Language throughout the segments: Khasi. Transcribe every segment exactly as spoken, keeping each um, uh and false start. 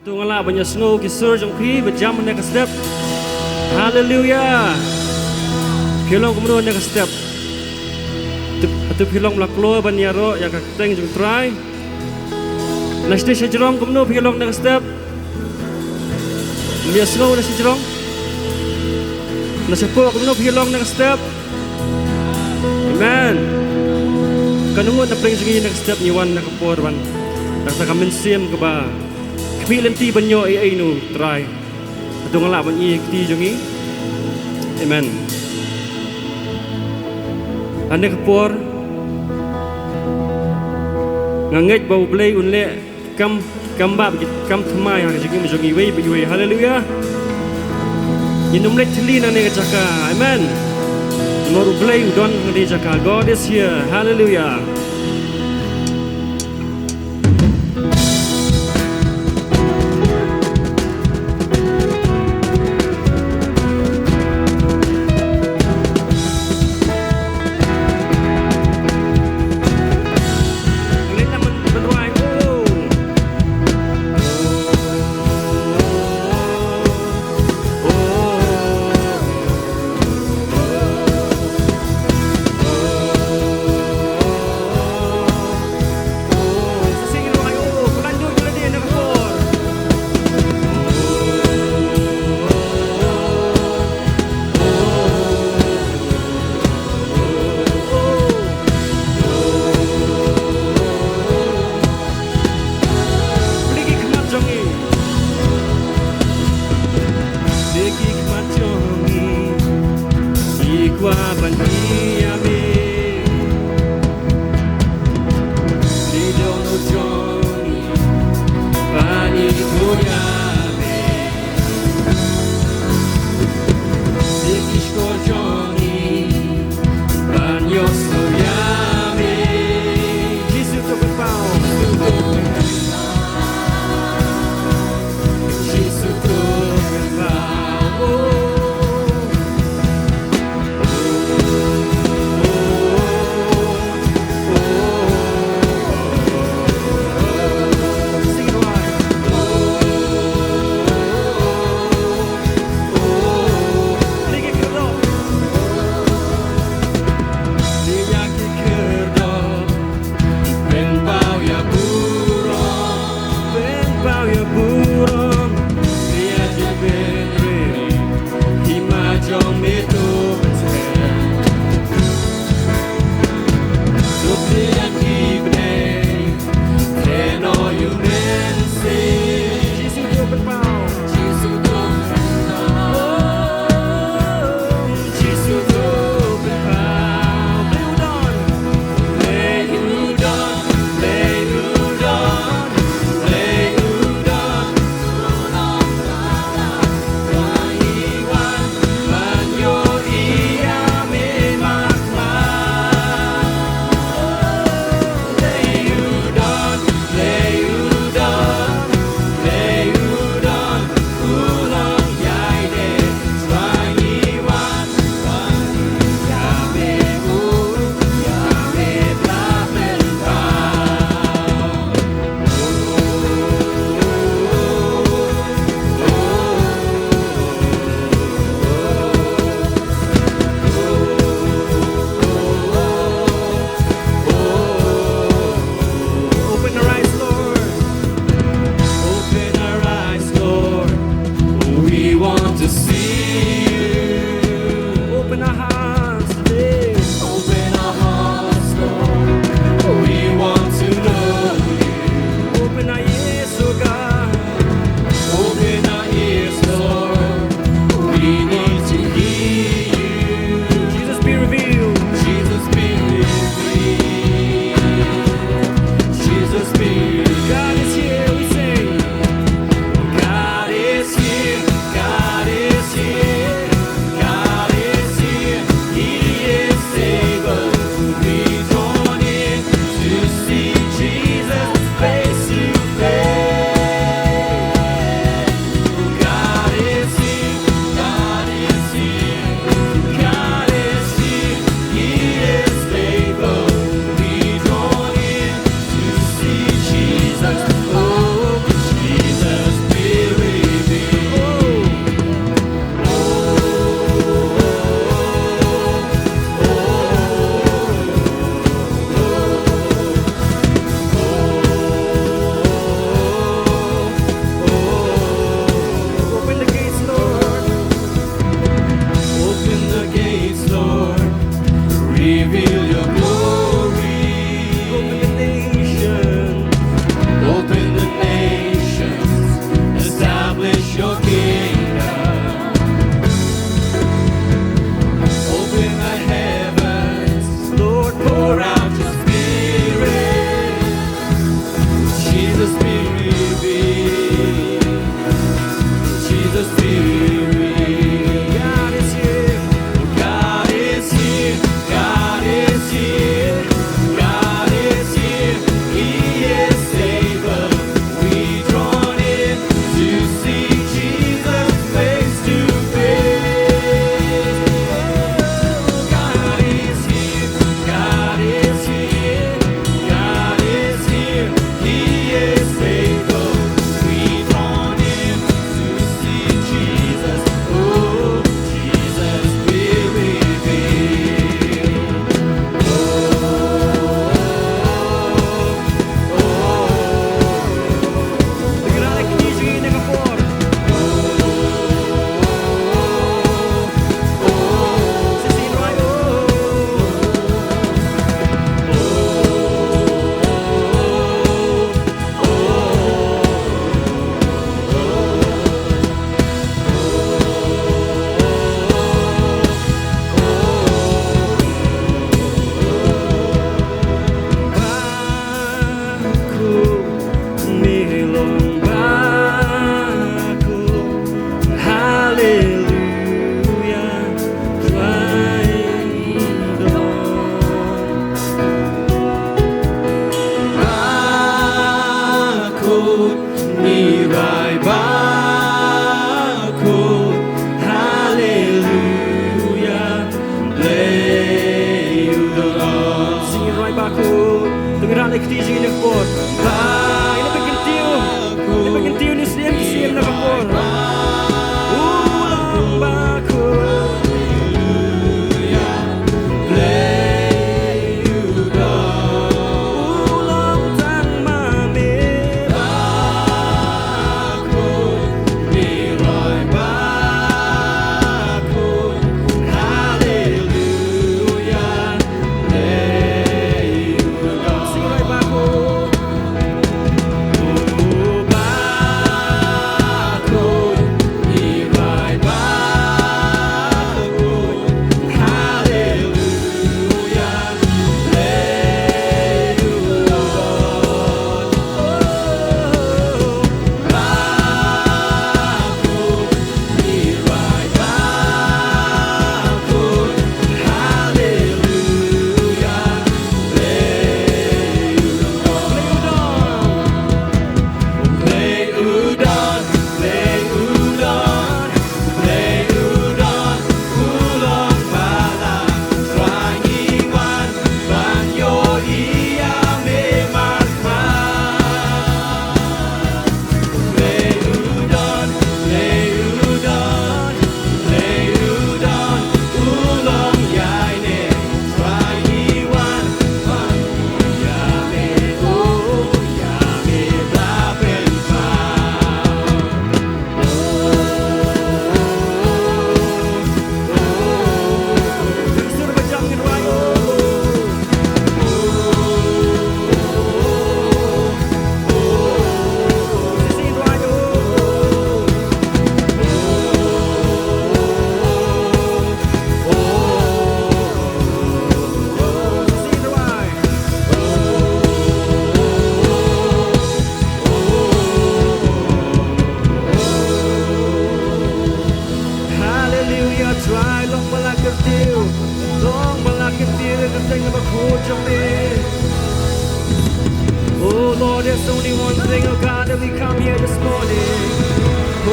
Hato nga lah ban ïa sngew ki sur jong phi ba jam hangne ka step? Haleluia. Phi long kumno hangne ka step? Hato phi long ba la kloi ban ïaroh ïa ka kyrteng jong u Trai? Na shatei shajrong kumno phi long hangne ka step? Ym ïa sngew na shajrong? Na shapoh kumno phi long hangne ka step? Amen. Kan ym ngut na pdeng jong ngi hangne ka step, ngi wan hangne ka por ban da kata ka mynsiem kaba khmih lynti ban ïoh ei ei na u Trai. Hato nga lah ban ïoh ïa ka kti jong ngi? Amen. Hangne ka por nga ngeit ba U Blei un leh kam, kam ba, kam thymmai ha ka jingim jong ngi iwei pa iwei. Haleluia. Ngin ym leit thylli na kane ka jaka. Amen. Namar U Blei u don ha kane ka jaka. God is here. Haleluia. Plie ki khmat jong ngi. Plie ki khmat jong ngi. Ngi kwah ban ïa me. Plie dohnud jong ngi. Ba ngi kyrkhu ïa me. Plie ki shkor jong ngi. Ban ïohsngew ïa me. Jisu to pynpaw. Jisu to pynpaw. Sing it wide. Plie ki khyrdop. Plie ki khyrdop. Pynpaw ïa burom. Pynpaw ïa burom. Plie ki khyrdop. Hima jong me to pynskhem. To plie ïa ki bneng. Heno ïa u mynsiem. Jisu to pynpaw. Jisu to pynpaw. Oh, Jisu to pynpaw. Blei u don. Blei u don. Blei u don. Blei u don.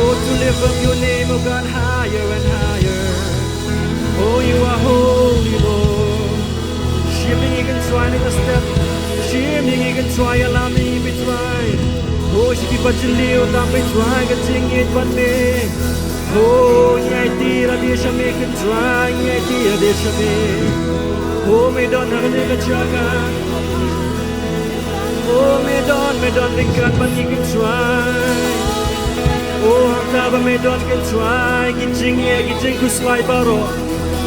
Oh, to lift up your name, oh God, higher and higher. Oh, you are holy, Lord. Shim ïa ngi Kynrad ha kane ka step. Shim ïa ngi Kynrad, ïalam ïa ngi Kynrad. Oh, shi ki ba jylliew tam Kynrad, ka jingïeit bad me. Oh, ngi aiti ïa lade sha me Kynrad, ngi aiti ïa lade sha me. Oh, me don ha kane ka jaka. Oh, me don, me don ryngkat bad ngi Kynrad. Oh, hangta ba me don Kynrad, ki jingeh, ki jingkhuslai baroh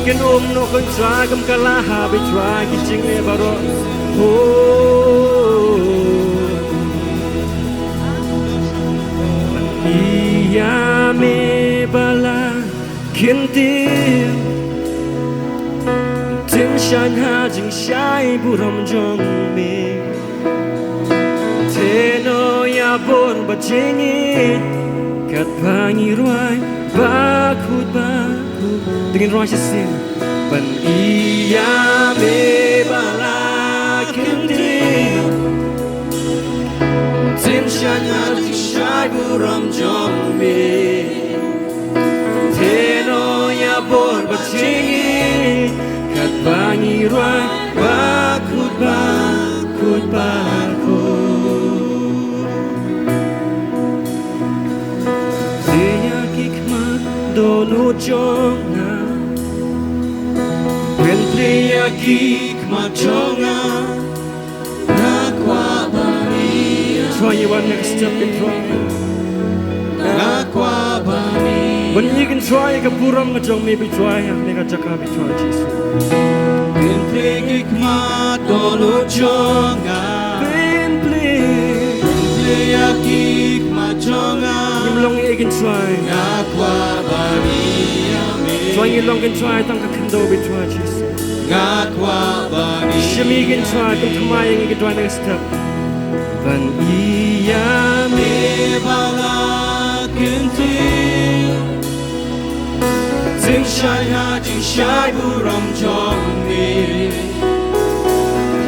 kin um noh Kynrad, kum ka la hap Kynrad, ki jingeh baroh. Oh, ïa me ba la kyntiew, tyngshaiñ ha jingshai burom jong me. Te ngi ïa bor bad jingïeit, katba ngi rwai bakut bakut. To ngin rwai shisien. Ban ïa me ba la kyntiew, tyngshaiñ ha jingshai burom jong me. Te ngi ïa bor bad jingïeit, katba ngi rwai bakut bakut bakut. Plie ïa ki khmat dohnud jong nga. Pynplie ïa ki khmat jong nga. Nga kwah ban ïa. Trai ïa wan ïa ka step Kynrad. Nga kwah ban ïa. Ban ïa Kynrad ïa ka burom ka jong me Kynrad ïa me ka jaka Kynrad Jisu. Pynplie ki khmat dohnud jong nga. Pynplie. Pynplie ïa ki khmat jong nga. Ngim long ïa Kynrad. Nga kwah ban ïa me. Trai ngi long Kynrad tang ka khyndew Kynrad Jisu. Nga kwah ban ïa. Shim ïa ngi Kynrad kum thymmai ïa ngi Kynrad next step. Ban ïa me ba la kyntiew. Tyngshaiñ ha jingshai burom jong me.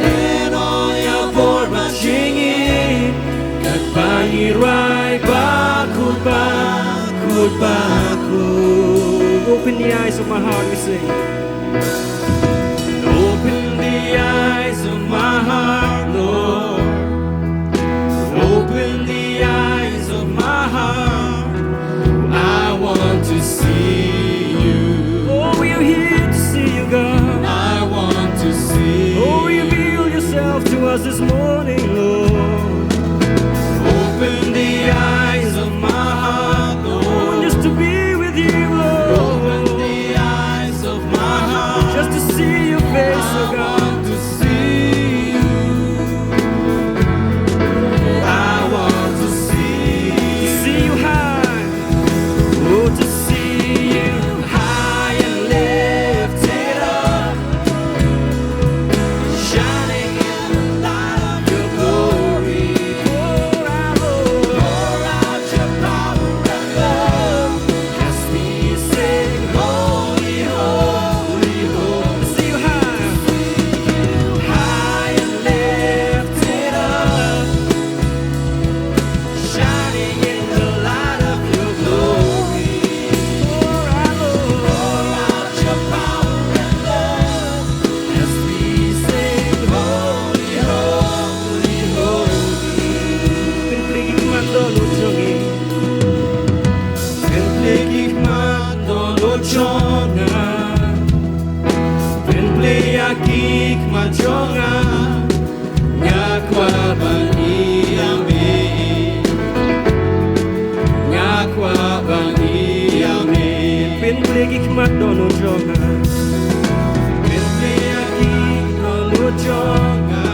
Te ngi ïa bor bad jingïeit. Katba ngi rwai bakut bakut bakut. Open the eyes of my heart, we sing. Open the eyes of my heart, Lord. Open the eyes of my heart. I want to see you. Oh, we are here to see you, God. I want to see. Oh, reveal yourself to us this morning, Lord. Open the eyes of my heart, Lord. Oh, just to be with you, Lord. Open the eyes of my heart. Just to see your face, oh God. I want to see you. I want to see. To see you high. Oh, to see you high and lifted up, shining in the light of your glory. Pour out, Lord. Pour out your power and love as we sing, "Holy, holy, holy." To see you high. High and lifted up, shining in the light of your glory. Pour out, Lord. Pour out your power and love as we sing, "Holy, holy, holy." Pynplie ki khmat dohnud jong ngi. Pynplie ki khmat dohnud jong nga. Pynplie ïa ki khmat jong nga. Nga kwah ban ïa me. Nga kwah ban ïa me. Pynplie ki khmat dohnud jong nga. Pynplie ïa ki khmat dohnud jong nga.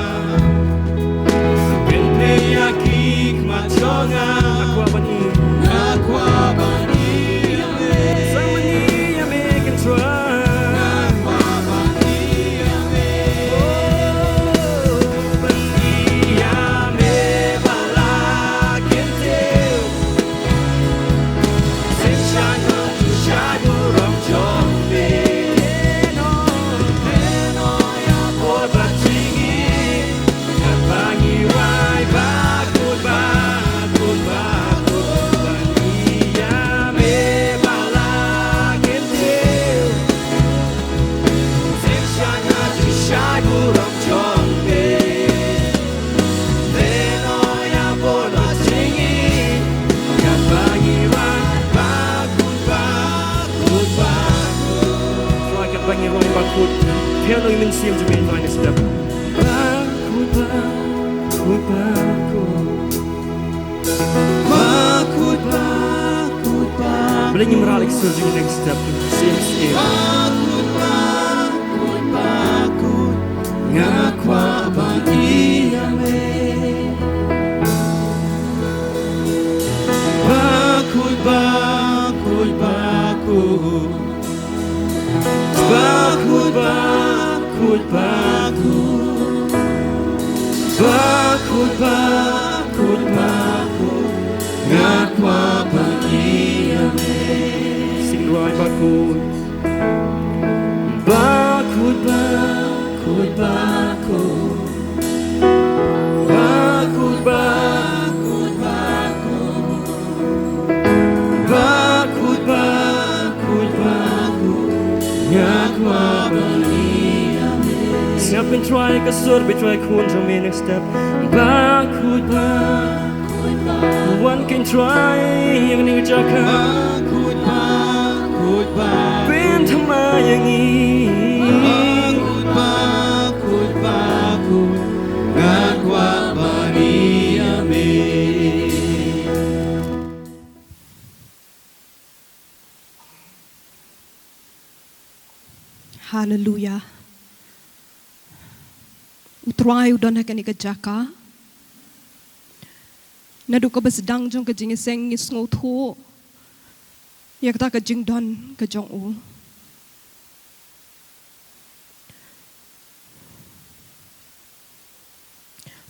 Pynplie ïa ki khmat jong nga. Nga kwah ban ïa. Nga kwah ban ïa me. Sa ban ïa me Kynrad. Nga kwah ban ïa me. Oh, ban ïa me ba la kyntiew. Tyngshaiñ ha jingshai burom jong me. Mynsiem jong ngi, invite next step. Bakhuid, bakhuid, bakhuid. Bakhuid, bakhuid, bakhuid. Balei ngim rah leh ki sur jong ngi next step? Mynsiem, mynsiem. Bakhuid, bakhuid, bakhuid. Nga kwah ban ïa me. Bakhuid, bakhuid, bakhuid. Bakhuid, bakhuid, bakhuid. Bakhuid, bakhuid, bakhuid. Nga kwah ban ïa me. Sing right, bakhuid. Bakhuid, bakhuid, bakhuid. Bakhuid, bakhuid, bakhuid. Bakhuid, bakhuid, bakhuid. Nga kwah ban ïa me. Sngap, pyntrei ka sur, pyntrei khun jong me next step. Bakhuid, bakhuid, bakhuid. Wan, pyntrei ïa kane ka jaka. Bakhuid, bakhuid, bakhuid. Pynthymmai ïa ngi. Bakhuid, bakhuid, bakhuid. Nga kwah ban ïa me. Haleluya. U Trai u don ha kane ka jaka. Naduh kaba sdang jong ka jingïaseng ngi sngewthuh ïa kata ka jingdon ka jong u.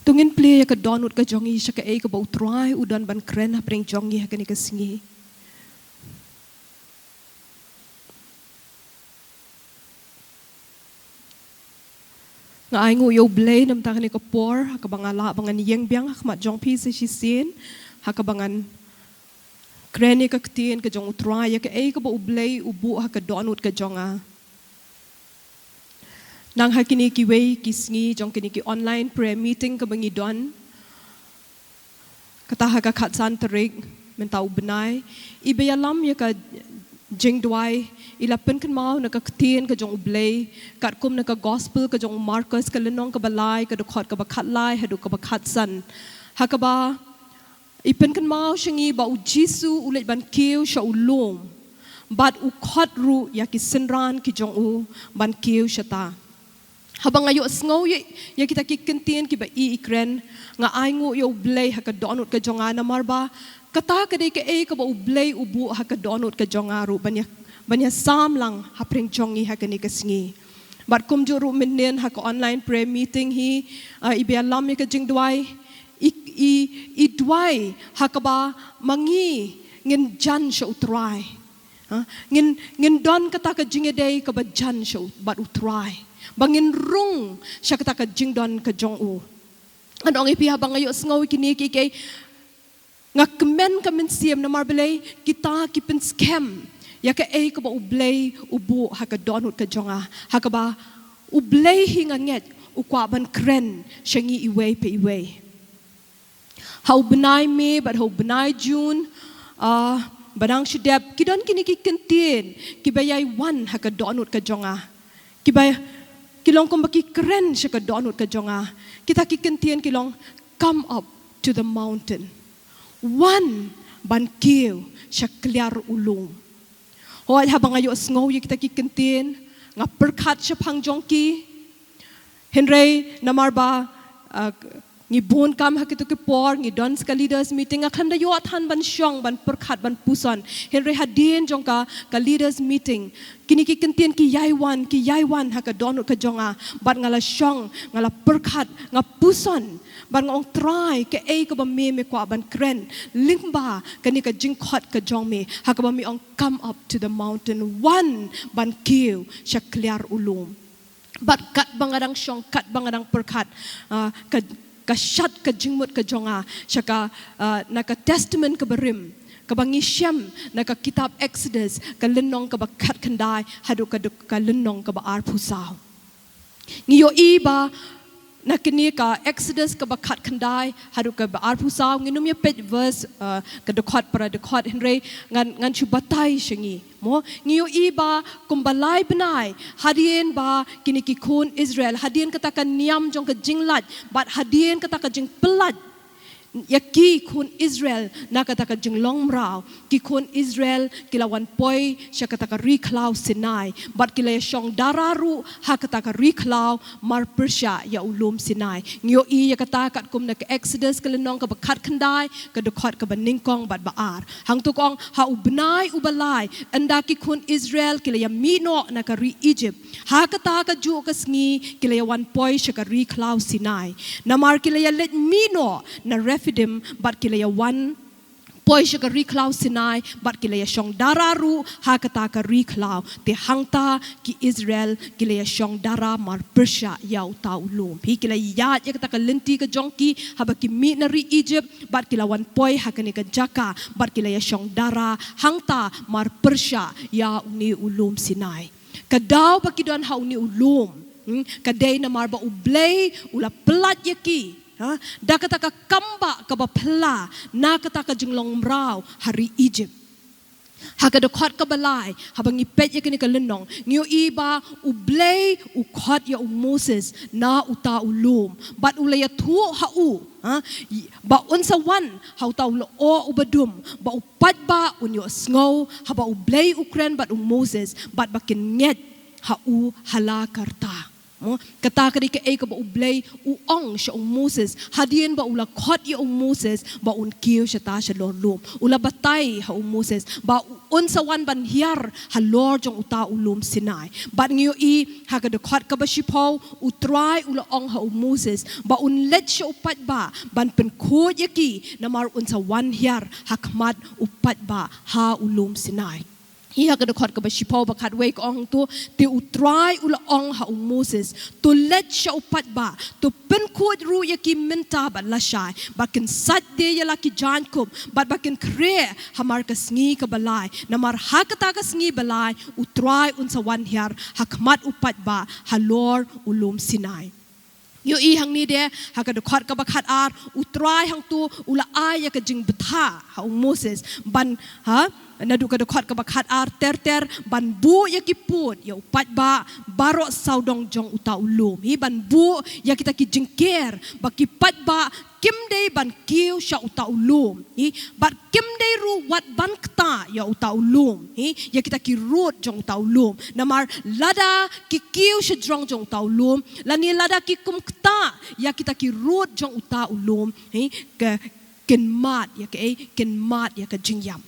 To ngin plie ïa ka dohnud ka jong ngi sha kaei kaba u Trai u don ban kren hapdeng jong ngi ha kane ka sngi. Nga ainguh ïa u Blei namar kane ka por ha kaba nga lah ba ngan ïeng biang ha khmat jong phi sa shisien, ha kaba ngan kren ïa ka ktien ka jong u Trai, ïa kaei kaba u Blei u buh ha ka dohnud ka jong nga. Nang ha kine kiwei ki sngi jong kine ki online prayer meeting kaba ngi don, kata ha ka khatsan tarik mynta u bnai, iba ïalam ïa ka jingduwai i la pynkynmaw na ka ktien ka jong u Blei, katkum na ka gospel ka jong u Markos, ka lynnong kaba lai, ka dkhot kaba khatlai haduh kaba khatsan. Ha kaba i pynkynmaw sha ngi ba u Jisu u leit ban kiew sha u lum, bad u khot ruh ïa ki synran ki jong u ban kiew shata. Haba nga ïohsngew ïa, ïa kita ki ktien kiba i i kren, nga ainguh ïa u Blei ha ka dohnud ka jong nga namar ba kata ka dei kaei kaba u Blei u buh ha ka dohnud ka jong nga ruh ban ïa, ban ïasam lang hapdeng jong ngi ha kane ka sngi. Bad kumjuh ruh mynnin ha ka online prayer meeting hi, ah, iba ïalam ïa ka jingduwai, i, i, i duwai ha kaba ma ngi ngin jan sha u Trai. Ha? Ngin, ngin don kata ka jingïadei kaba jan sha u, bad u Trai. Ba ngin rung sha kata ka jingdon ka jong u. Ngan ong ïa phi haba nga ïohsngew ïa kine kiei kiei, nga kmen ka mynsiem namar balei, kita ki pynskhem ïa kaei kaba u Blei u buh ha ka dohnud ka jong nga. Ha kaba u Blei hi nga ngeit u kwah ban kren sha ngi iwei pa iwei. Ha u bnai May bad ha u bnai June, ah, ba dang shu dep, ki don kine ki ktien kiba ïai wan ha ka dohnud ka jong nga. Kiba, ki long kumba ki kren sha ka dohnud ka jong nga. Kita ki ktien ki long, "Come up to the mountain." Wan ban kiew sha kliar u lum. Hooid, haba nga ïohsngew ïa kita ki ktien, nga pyrkhat shaphang jong ki. Hynrei namar ba, ah, ngi bun kam ha kito ki por, ngi don sa ka leaders meeting, nga khlem da ïoh than ban shong, ban pyrkhat, ban puson. Hynrei hadien jong ka, ka leaders meeting, kine ki ktien ki ïai wan, ki ïai wan ha ka dohnud ka jong nga, bad nga la shong, nga la pyrkhat, nga puson, bad nga ong, Trai, kaei kaba me, me kwah ban kren lyngba kane ka jingkhot ka jong me, ha kaba me ong, "Come up to the mountain," wan ban kiew sha kliar u lum. Bad katba nga dang shong, katba nga dang pyrkhat, ah, ka, ka shad ka jingmut ka jong nga sha ka, ah, na ka Testament kaba rim, kaba ngi shem na ka kitab Exodus, ka lynnong kaba khatkhyndai haduh ka, ka lynnong kaba arphew saw. Ngi ïohi ba Na kane ka Exodus kaba khatkhyndai haduh kaba arphew saw, ngin ym ïa peit verse, uh, ka dkhot para dkhot, hynrei ngan, ngan shu batai sha ngi. Mo, ngi ïohi ba kumba lai bnai hadien ba kine ki khun Israel, hadien kata ka niam jong ka jinglait bad hadien kata ka jingpyllait ïa ki khun Israel na kata ka jinglong mraw, ki khun Israel ki la wan poi sha kata ka ri khlaw Sinai bad ki la ïa shong dara ruh ha kata ka ri khlaw marpyrshah ïa u lum Sinai. Ngi ïohi ïa kata katkum na ka Exodus ka lynnong kaba khatkhyndai, ka dkhot kaba nyngkong bad ba ar. Hangto ka ong, ha u bnai uba lai, ynda ki khun Israel ki la ïa mih noh na ka ri Egypt, ha kata ka juh ka sngi ki la ïa wan poi sha ka ri khlaw Sinai. Namar ki la ïa leit mih noh na Rephidim bad ki la ïa wan poi sha ka ri khlaw Sinai bad ki la ïa shong dara ruh ha kata ka ri khlaw. Te hangta ki Israel ki la ïa shong dara marpyrshah ïa uta u lum. Hi, ki la ïa ïaid ïa kata ka lynti ka jong ki haba ki mih na ri Egypt bad ki la wan poi ha kane ka jaka bad ki la ïa shong dara hangta marpyrshah ïa une u lum Sinai. Ka daw ba ki don ha une u lum, hmm, ka dei namar ba U Blei u la pyllait ïa ki, ha, da kata ka kambah kaba phylla na kata ka jinglong mraw ha ri Egypt. Ha ka dkhot kaba lai, haba ngi peit ïa kane ka lynnong, ngi ïohi ba U Blei u khot ïa u Moses na uta u lum bad u la ïathuh ha u, ha, ba un sa wan ha uta u lyoh uba dum, ba u paidbah un ïohsngew haba U Blei u kren bad u Moses bad ba kin ngeit ha u ha la ka rta. Mo, kata ka dei kaei kaba U Blei u ong sha u Moses hadien ba u la khot ïa u Moses ba un kiew shata shalor lum. U la batai ha u Moses ba un sa wan ban hiar halor jong uta u lum Sinai. Bad ngi ïohi ha ka dkhot kaba shiphew, U Trai u la ong ha u Moses ba un leit sha u paidbah ban pynkhuid ïa ki, namar un sa wan hiar ha khmat u paidbah ha u lum Sinai. Hi, ha ka dkhot kaba shiphew ba khatwei ka ong hangto, te U Trai u la ong ha u Moses, to leit sha u paidbah, to pynkhuid ruh ïa ki mynta bad lashai, ba kin sait de ïa la ki jaiñkup bad ba kin khreh hamar ka sngi kaba lai, namar ha kata ka sngi ba lai U Trai un sa wan hiar ha khmat u paidbah halor u lum Sinai. Ïohi hangne de, ha ka dkhot kaba khatar, U Trai hangto u la ai ïa ka jingbthah ha u Moses ban, ha, naduh ka dkhot kaba khatar ter ter, ban buh ïa ki pud ïa u paidbah baroh sawdong jong uta u lum. Hi, ban buh ïa kita ki jingker ba ki paidbah kim dei ban kiew sha uta u lum. Hi, bad kim dei ruh wat ban ktah ïa uta u lum. Hi, ïa kita ki rud jong uta u lum. Namar lada ki kiew shajrong jong uta u lum, lane lada ki kum ktah ïa kita ki rud jong uta u lum, hi, ka kin mad ïa kaei, kin mad ïa ka jingïap.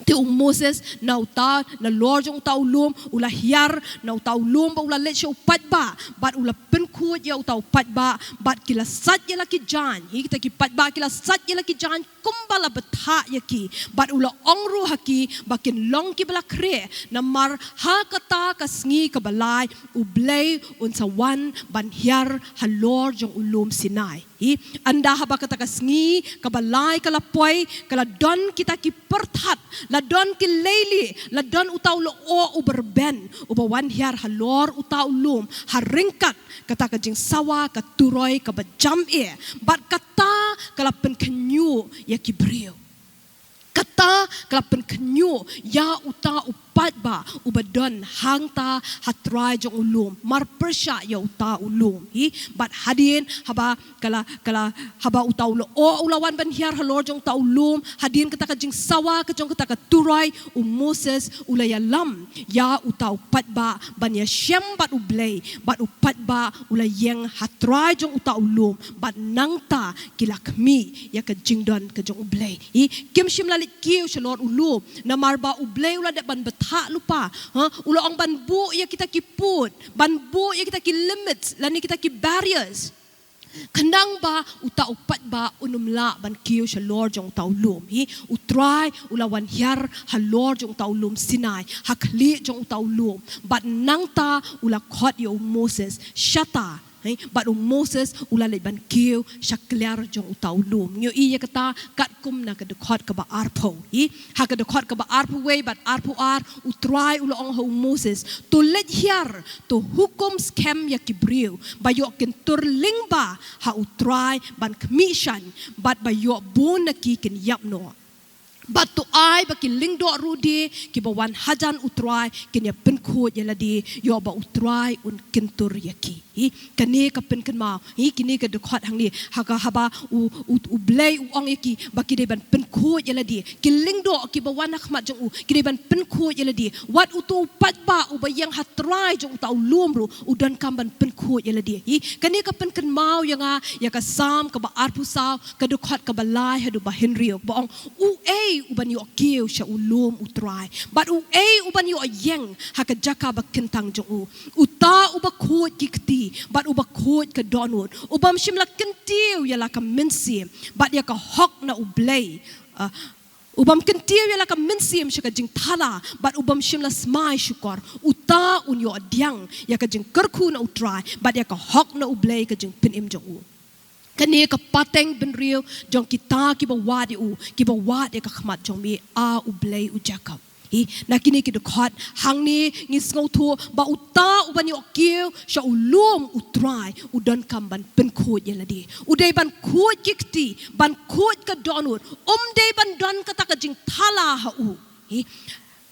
Te u Moses na uta, nalor jong uta u lum, u la hiar na uta u lum ba u la leit sha u paidbah bad u la pynkhuid ïa uta u paidbah bad ki la sait ïa la ki jaiñ. Hi, kita ki paidbah ki la sait ïa la ki jaiñ kumba la bthah ïa ki. Bad u la ong ruh ha ki ba kin long kiba la khreh, namar ha kata ka sngi kaba lai U Blei un sa wan ban hiar halor jong u lum Sinai. Hi, ynda haba kata ka sngi kaba lai ka la poi, ka la don kita ki pyrthat, la don ki leilieh, la don uta u lyoh uba rben uba wan hiar halor uta u lum ha ryngkat kata ka jingsawa ka turoi kaba jam eh. Bad kata ka la pynkhynñiuh ïa ki briew. Kata ka la pynkhynñiuh ïa uta u paidbah uba don hangta ha trai jong u lum, marpyrshah ïa uta u lum. Hi, bad hadien haba ka la, ka la, haba uta u lyoh u la wan ban hiar halor jong uta u lum, hadien kata ka jingsawa ka jong kata ka turoi, u Moses u la ïalam ïa uta u paidbah ban ïashem bad U Blei, bad u paidbah u la ïeng ha trai jong uta u lum, bad nangta ki la khmih ïa ka jingdon ka jong U Blei. Hi, kim shym la leit kiew shalor u lum, namar ba U Blei u la dep ban bthah lypa. Ha, u la ong ban buh ïa kita ki pud, ban buh ïa kita ki limits lane kita ki barriers, khnang ba uta u paidbah un ym lah ban kiew shalor jong uta u lum. Hi, u Trai u la wan hiar halor jong uta u lum Sinai, ha khlieh jong uta u lum, bad nangta u la khot ïa u Moses shata Hi, bad u Moses u la leit ban kiew sha kliar jong uta u lum. Ngi ïohi ïa kata katkum na ka dkhot kaba arphew. Hi, ha ka dkhot kaba arphew wei bad arphew ar, u Trai u la ong ha u Moses, to leit hiar, to hukum skhem ïa ki briew ba ïoh kyntur lyngba ha u Trai ban khmih shaiñ, bad ba ïoh bun na ki kin ïap noh. Bad to ai ba ki lyngdoh ruh de kiba wan hajan u Trai kin ïa pynkhuid ïa lade, ïoh ba u Trai un kyntur ïa ki. Hi, kane ka pynkynmaw. Hi, kine ki dkhot hangne, ha ka haba u, u, u Blei u ong ïa ki ba ki dei ban pynkhuid ïa lade. Ki lyngdoh kiba wan ha khmat jong u, ki dei ban pynkhuid ïa lade. Wat uto u paidbah uba ïeng ha trai jong uta u lum ruh u donkam ban pynkhuid ïa lade. Hi, kane ka pynkynmaw ïa nga ïa ka Salm kaba arphew saw, ka dkhot kaba lai haduh ba hynriew, ba ong, uei uban ïoh kiew sha u lum u Trai, bad uei uban ïoh ïeng ha ka jaka ba kyntang jong u? Uta uba khuid ki kti bad uba khuid ka dohnud, u bym shym la kyntiew ïa la ka mynsiem bad ïa ka hok na u Blei, ah, u bym kyntiew ïa la ka mynsiem sha ka jingthala, bad u bym shym la smai shukor, uta un ïoh diang ïa ka jingkyrkhu na u Trai bad ïa ka hok na u Blei ka jingpynim jong u. Kane ka pateng bynriew jong kita kiba wad ïa u, kiba wad ïa ka khmat jong me, A u Blei u Jakob. Hi, na kine ki dkhot hangne ngi sngewthuh ba uta uban ïoh kiew sha u lum u Trai u donkam ban pynkhuid ïa lade. U dei ban khuid ki kti, ban khuid ka dohnud, um dei ban don kata ka jingthala ha u. Hi,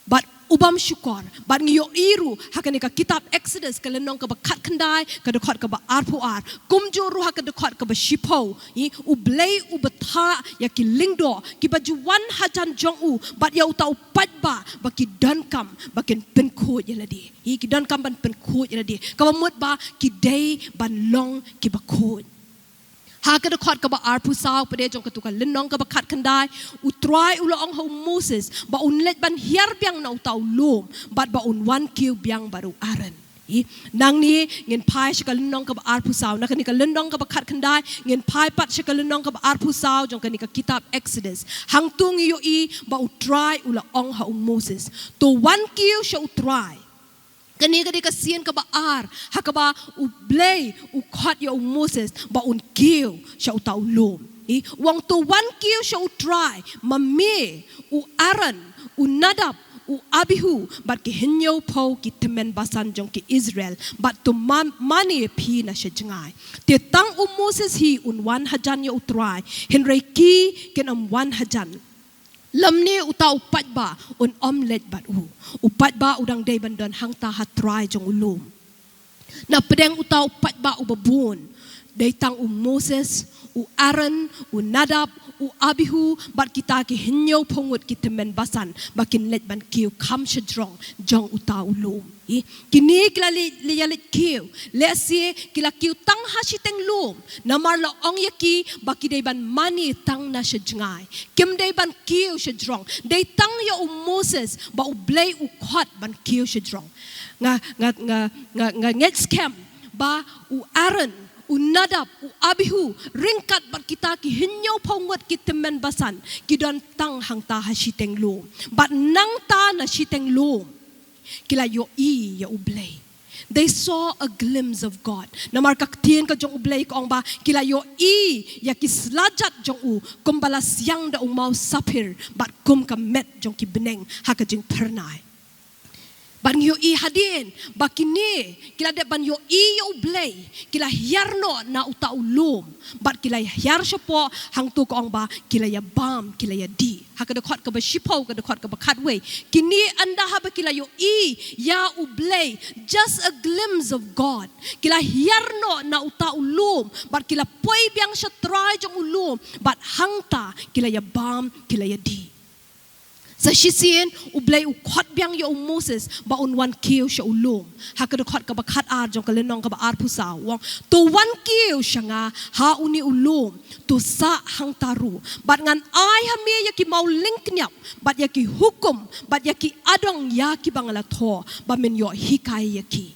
bad u bym shukor, bad ngi ïohi ruh ha kane ka kitab Exodus ka lynnong kaba khatkhyndai, ka dkhot kaba arphew ar, kumjuh ruh ha ka dkhot kaba shiphew. Hi, u Blei u bthah ïa ki lyngdoh kiba ju wan hajan jong u bad ïa uta u paidbah ba ki donkam ba kin pynkhuid ïa lade. Hi, ki donkam ban pynkhuid ïa lade, kaba mut ba ki dei ban long kiba khuid. Ha ka dkhot kaba arphew saw pat de jong katu ka lynnong kaba khatkhyndai, u Trai u la ong ha u Moses ba un leit ban hiar biang na uta u lum bad ba un wan kiew biang bad u Aaron. Hi, nangne ngin phai sha ka lynnong kaba arphew saw, na kane ka lynnong kaba khatkhyndai ngin phai pat sha ka lynnong kaba arphew saw jong kane ka kitab Exodus. Hangto ngi ïohi ba u Trai u la ong ha u Moses, to wan kiew sha u Trai. Kane ka dei ka sien kaba ar ha kaba u Blei u khot ïa u Moses ba un kiew sha uta u lum. Hi, u ong, to wan kiew sha u Trai, ma me, u Aaron, u Nadab, u Abihu, bad ki hynñiewphew ki tymmen basan jong ki Israel, bad to ma-, mane phi na sha jngai. Te tang u Moses hi un wan hajan ïa u Trai, hynrei ki kin ym wan hajan. Lymne uta u paidbah un ym leit bad u. U paidbah u dang dei ban don hangta ha trai jong u lum. Na pdeng uta u paidbah uba bun, dei tang u Moses, u Aaron, u Nadab, u Abihu, bad kita ki hynñiewphew ngut ki tymmen basan ba kin leit ban kiew kham shajrong jong uta u lum. Hi, kine ki la leit, leit ïa leit kiew, lehse ki la kiew tang ha shiteng lum, namar la ong ïa ki ba ki dei ban mane tang na sha jngai. Kim dei ban kiew shajrong. Dei tang ïa u Moses ba u Blei u khot ban kiew shajrong. Nga, nga, nga, nga, nga ngeit skhem ba u Aaron, u Nadab, u Abihu, ryngkat bad kita ki hynñiewphew ngut ki tymmen basan, ki don tang hangta ha shiteng lum. Bad nangta na shiteng lum, ki la ïohi ïa u Blei. They saw a glimpse of God. Namar ka ktien ka jong u Blei ka ong ba ki la ïohi ïa ki slajat jong u, kumba la siang da u maw saphir, bad kum ka met jong ki bneng ha ka jingphyrnai. Bad ngi ïohi hadien ba kine ki la dep ban ïohi ïa u Blei, ki la hiar noh na uta u lum, bad ki la hiar shapoh, hangto ka ong ba ki la ïa bam, ki la ïa dih. Ha ka dkhot kaba shiphew, ka dkhot kaba khatwei. Kine ynda haba ki la ïohi ïa u Blei, just a glimpse of God, ki la hiar noh na uta u lum, bad ki la poi biang sha trai jong u lum, bad hangta ki la ïa bam, ki la ïa dih. Sa shisien u Blei u khot biang ïa u Moses ba un wan kiew sha u lum. Ha ka dkhot kaba khatar jong ka lynnong kaba arphew saw, u ong, to wan kiew sha nga ha une u lum, to sah hangta ruh, bad ngan ai ha me ïa ki maw lyngkniap, bad ïa ki hukum, bad ïa ki adong ïa kiba nga la thoh, ba men ïoh hikai ïa ki.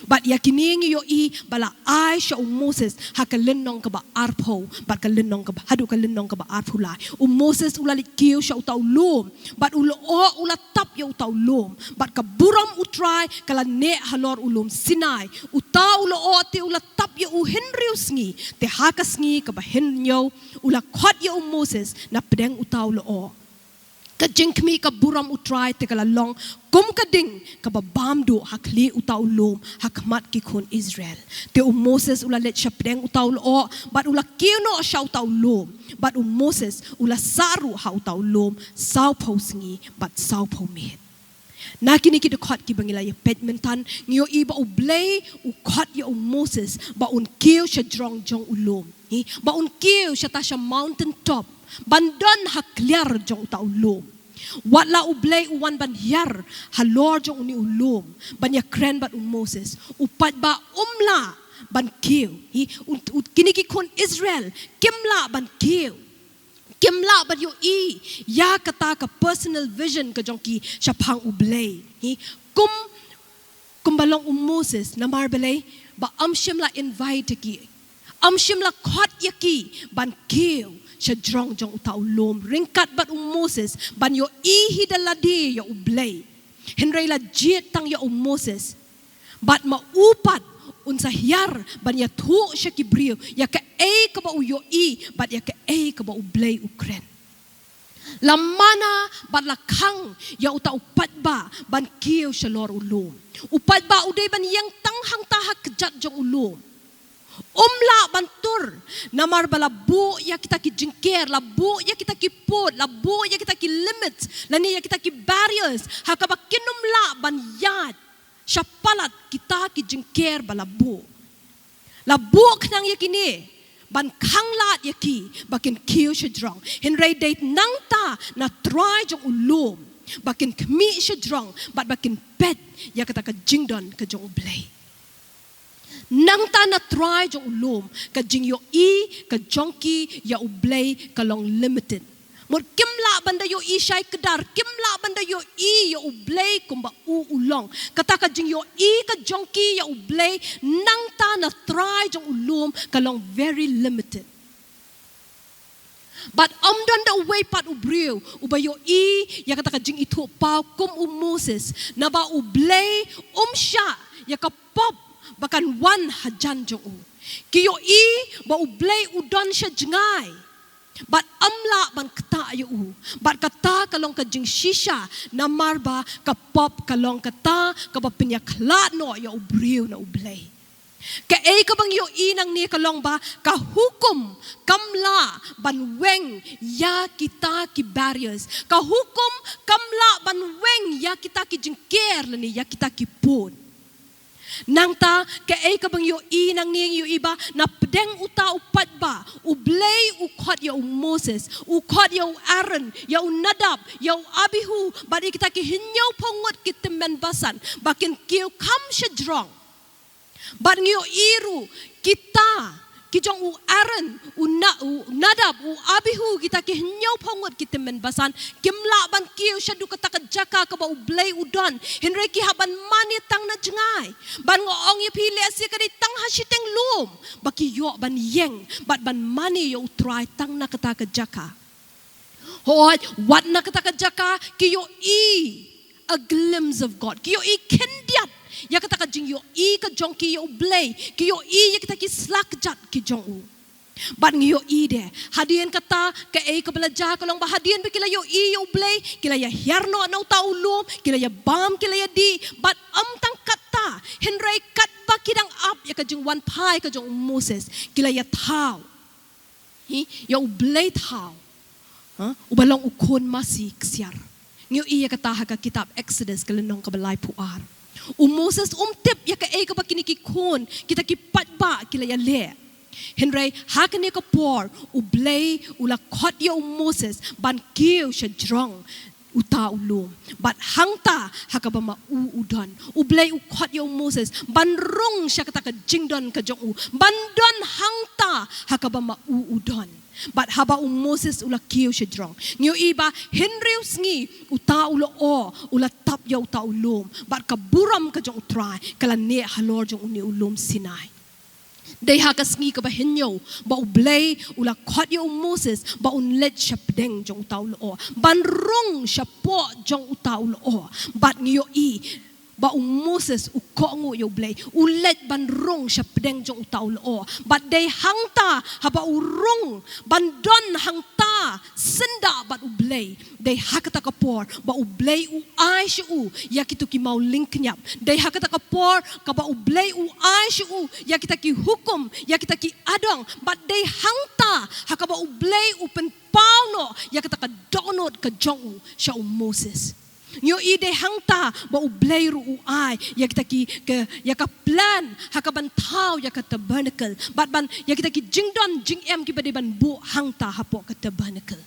Bad ïa kine ngi ïohi ba la ai sha u Moses ha ka lynnong kaba arphew, bad ka lynnong kaba, haduh ka lynnong kaba arphew lai. U Moses u la leit kiew sha uta u lum, bad u lyoh u la tap ïa uta u lum, bad ka burom U Trai ka la neh halor u lum Sinai. Uta u lyoh te u la tap ïa u hynriew sngi, te ha ka sngi kaba hynñiew u la khot ïa u Moses na pdeng uta u lyoh. Ka jingkhmih ka burom U Trai te ka la long kum ka ding kaba bam duh ha khlieh uta u lum ha khmat ki khun Israel. Te u Moses u la leit sha pdeng uta u lyoh, bad u la kiew noh sha uta u lum, bad u Moses u la sah ruh ha uta u lum sawphew sngi bad sawphew miet. Na kine ki dkhot kiba ngi la ïa peit mynta, ngi ïohi ba U Blei u khot ïa u Moses ba un kiew sha jrong jong u lum. Hi, ba un kiew shata sha mountain top, ban don ha kliar jong uta u lum. Wat la U Blei u wan ban hiar halor jong une u lum, ban ïakren bad u Moses, u paidbah um lah ban kiew. Hi, u, u, kine ki khun Israel kim lah ban kiew. Kim lah ban ïohi ïa kata ka personal vision ka jong ki shaphang U Blei. Hi, kum, kumba long u Moses, namar balei? Ba ym shym la invite ïa ki, ym shym la khot ïa ki ban kiew sha jrong jong uta u lum ryngkat bad u Moses ban ïohi hi da lade ïa U Blei. Hynrei la jied tang ïa u Moses. Bad ma u pat un sa hiar ban ïathuh sha ki briew ïa kaei kaba u ïohi bad ïa kaei kaba U Blei u kren. La mana bad la khang ïa uta u paidbah ban kiew shalor u lum. U paidbah u dei ban ïeng tang hangta ha kjat jong u lum. Um lah ban tur, namar ba la buh ïa kita ki jingker, la buh ïa kita ki pud, la buh ïa kita ki limits, lane ïa kita ki barriers ha kaba kin ym lah ban ïaid shapalat kita ki jingker ba la buh. La buh khnang ïa kine ban khang lad ïa ki ba kin kiew sha jrong. Hynrei dei nangta na trai jong u lum ba kin khmih sha jrong bad ba kin peit ïa kata ka jingdon ka jong U Blei. Nangta na trai jong u lum ka jingïohi ka jong ki ïa U Blei ka long limited. Mut kim lah ban da ïohi shai kdar, kim lah ban da ïohi ïa U Blei kumba u u long. Kata ka jingïohi ka jong ki ïa U Blei nangta na trai jong u lum ka long very limited. Bad ym don da uwei pat u briew uba ïohi ïa kata ka jingithuhpaw kum u Moses, naba U Blei um shah ïa ka pop ba kan wan hajan jong u. Ki ïohi ba U Blei u don sha jngai. Bad ym lah ban ktah ïa u. Bad kata ka long ka jingshisha, namar ba ka pop ka long kata kaba pynïakhlad noh ïa u briew na U Blei. Kaei kaba ngi ïohi nangne ka long ba ka hukum kam lah ban weng ïa kita ki barriers. Ka hukum kam lah ban weng ïa kita ki jingker lane ïa kita ki pud. Nangta kaei kaba ngi ïohi nangne, ngi ïohi ba na pdeng uta u paidbah U Blei u khot ïa u Moses, u khot ïa u Aaron, ïa u Nadab, ïa u Abihu, bad ïa kita ki hynñiewphew ngut ki tymmen basan ba kin kiew kham sha jrong. Bad ngi ïohi ruh kita ki jong u Aaron, u Na-, u Nadab, u Abihu, kita ki hynñiewphew ngut ki tymmen basan kim lah ban kiew shaduh kata ka jaka kaba U Blei u don. Hynrei ki hap ban mane tang na jngai. Bad nga ong ïa phi, lehse ka dei tang ha shiteng lum ba ki ïoh ban ïeng bad ban mane ïa U Trai tang na kata ka jaka. Hooid, wat na kata ka jaka ki ïohi a glimpse of God. Ki ïohi khyndiat ïa kata ka jingïohi ka jong ki ïa U Blei. Ki ïohi ïa kita ki slajat ki jong u. Bad ngi ïohi de, hadien kata kaei kaba la jia ka long ba hadien ba ki la ïohi ïa U Blei, ki la ïa hiar noh na uta u lum, ki la ïa bam, ki la ïa dih. Bad ym tang kata, hynrei katba ki dang ap ïa ka jingwan phai ka jong u Moses, ki la ïa thaw. Hi, ïa U Blei thaw. Ha? Uba long u khun masi ksiar. Ngi ïohi ïa kata ha ka kitab Exodus ka lynnong kaba laiphew ar. U Moses um tip ïa kaei kaba kine ki khun, kita ki paidbah ki la ïa leh. Hynrei ha kane ka por U Blei u la khot ïa u Moses ban kiew sha jrong uta u lum. Bad hangta ha kaba ma u u don. U Blei u khot ïa u Moses ban rung sha kata ka jingdon ka jong u, ban don hangta ha kaba ma u u don. Bad haba u Moses u la kiew sha jrong, ngi ïohi ba hynriew sngi uta u lyoh u la tap ïa uta u lum, bad ka burom ka jong U Trai ka la neh halor jong une u lum Sinai. Dei ha ka sngi kaba hynñiew ba U Blei u la khot ïa u Moses ba un leit sha pdeng jong uta u lyoh, ban rung shapoh jong uta u lyoh. Bad ngi ïohi ba u Moses u kohnguh ïa U Blei, u leit ban rung sha pdeng jong uta u lyoh. Bad dei hangta haba u rung ban don hangta syndah bad U Blei, dei ha kata ka por ba U Blei u ai sha u ïa kito ki mawlyngkniap. Dei ha kata ka por kaba U Blei u ai sha u ïa kita ki hukum, ïa kita ki adong. Bad dei hangta ha kaba U Blei u pynpaw noh ïa kata ka dohnud ka jong u sha u Moses. Ngi ïohi dei hangta ba U Blei ruh u ai ïa kita ki, ka, ïa ka plan ha kaban thaw ïa ka tabernacle, bad ban ïa kita ki jingdon jingem kiba dei ban buh hangta hapoh ka tabernacle.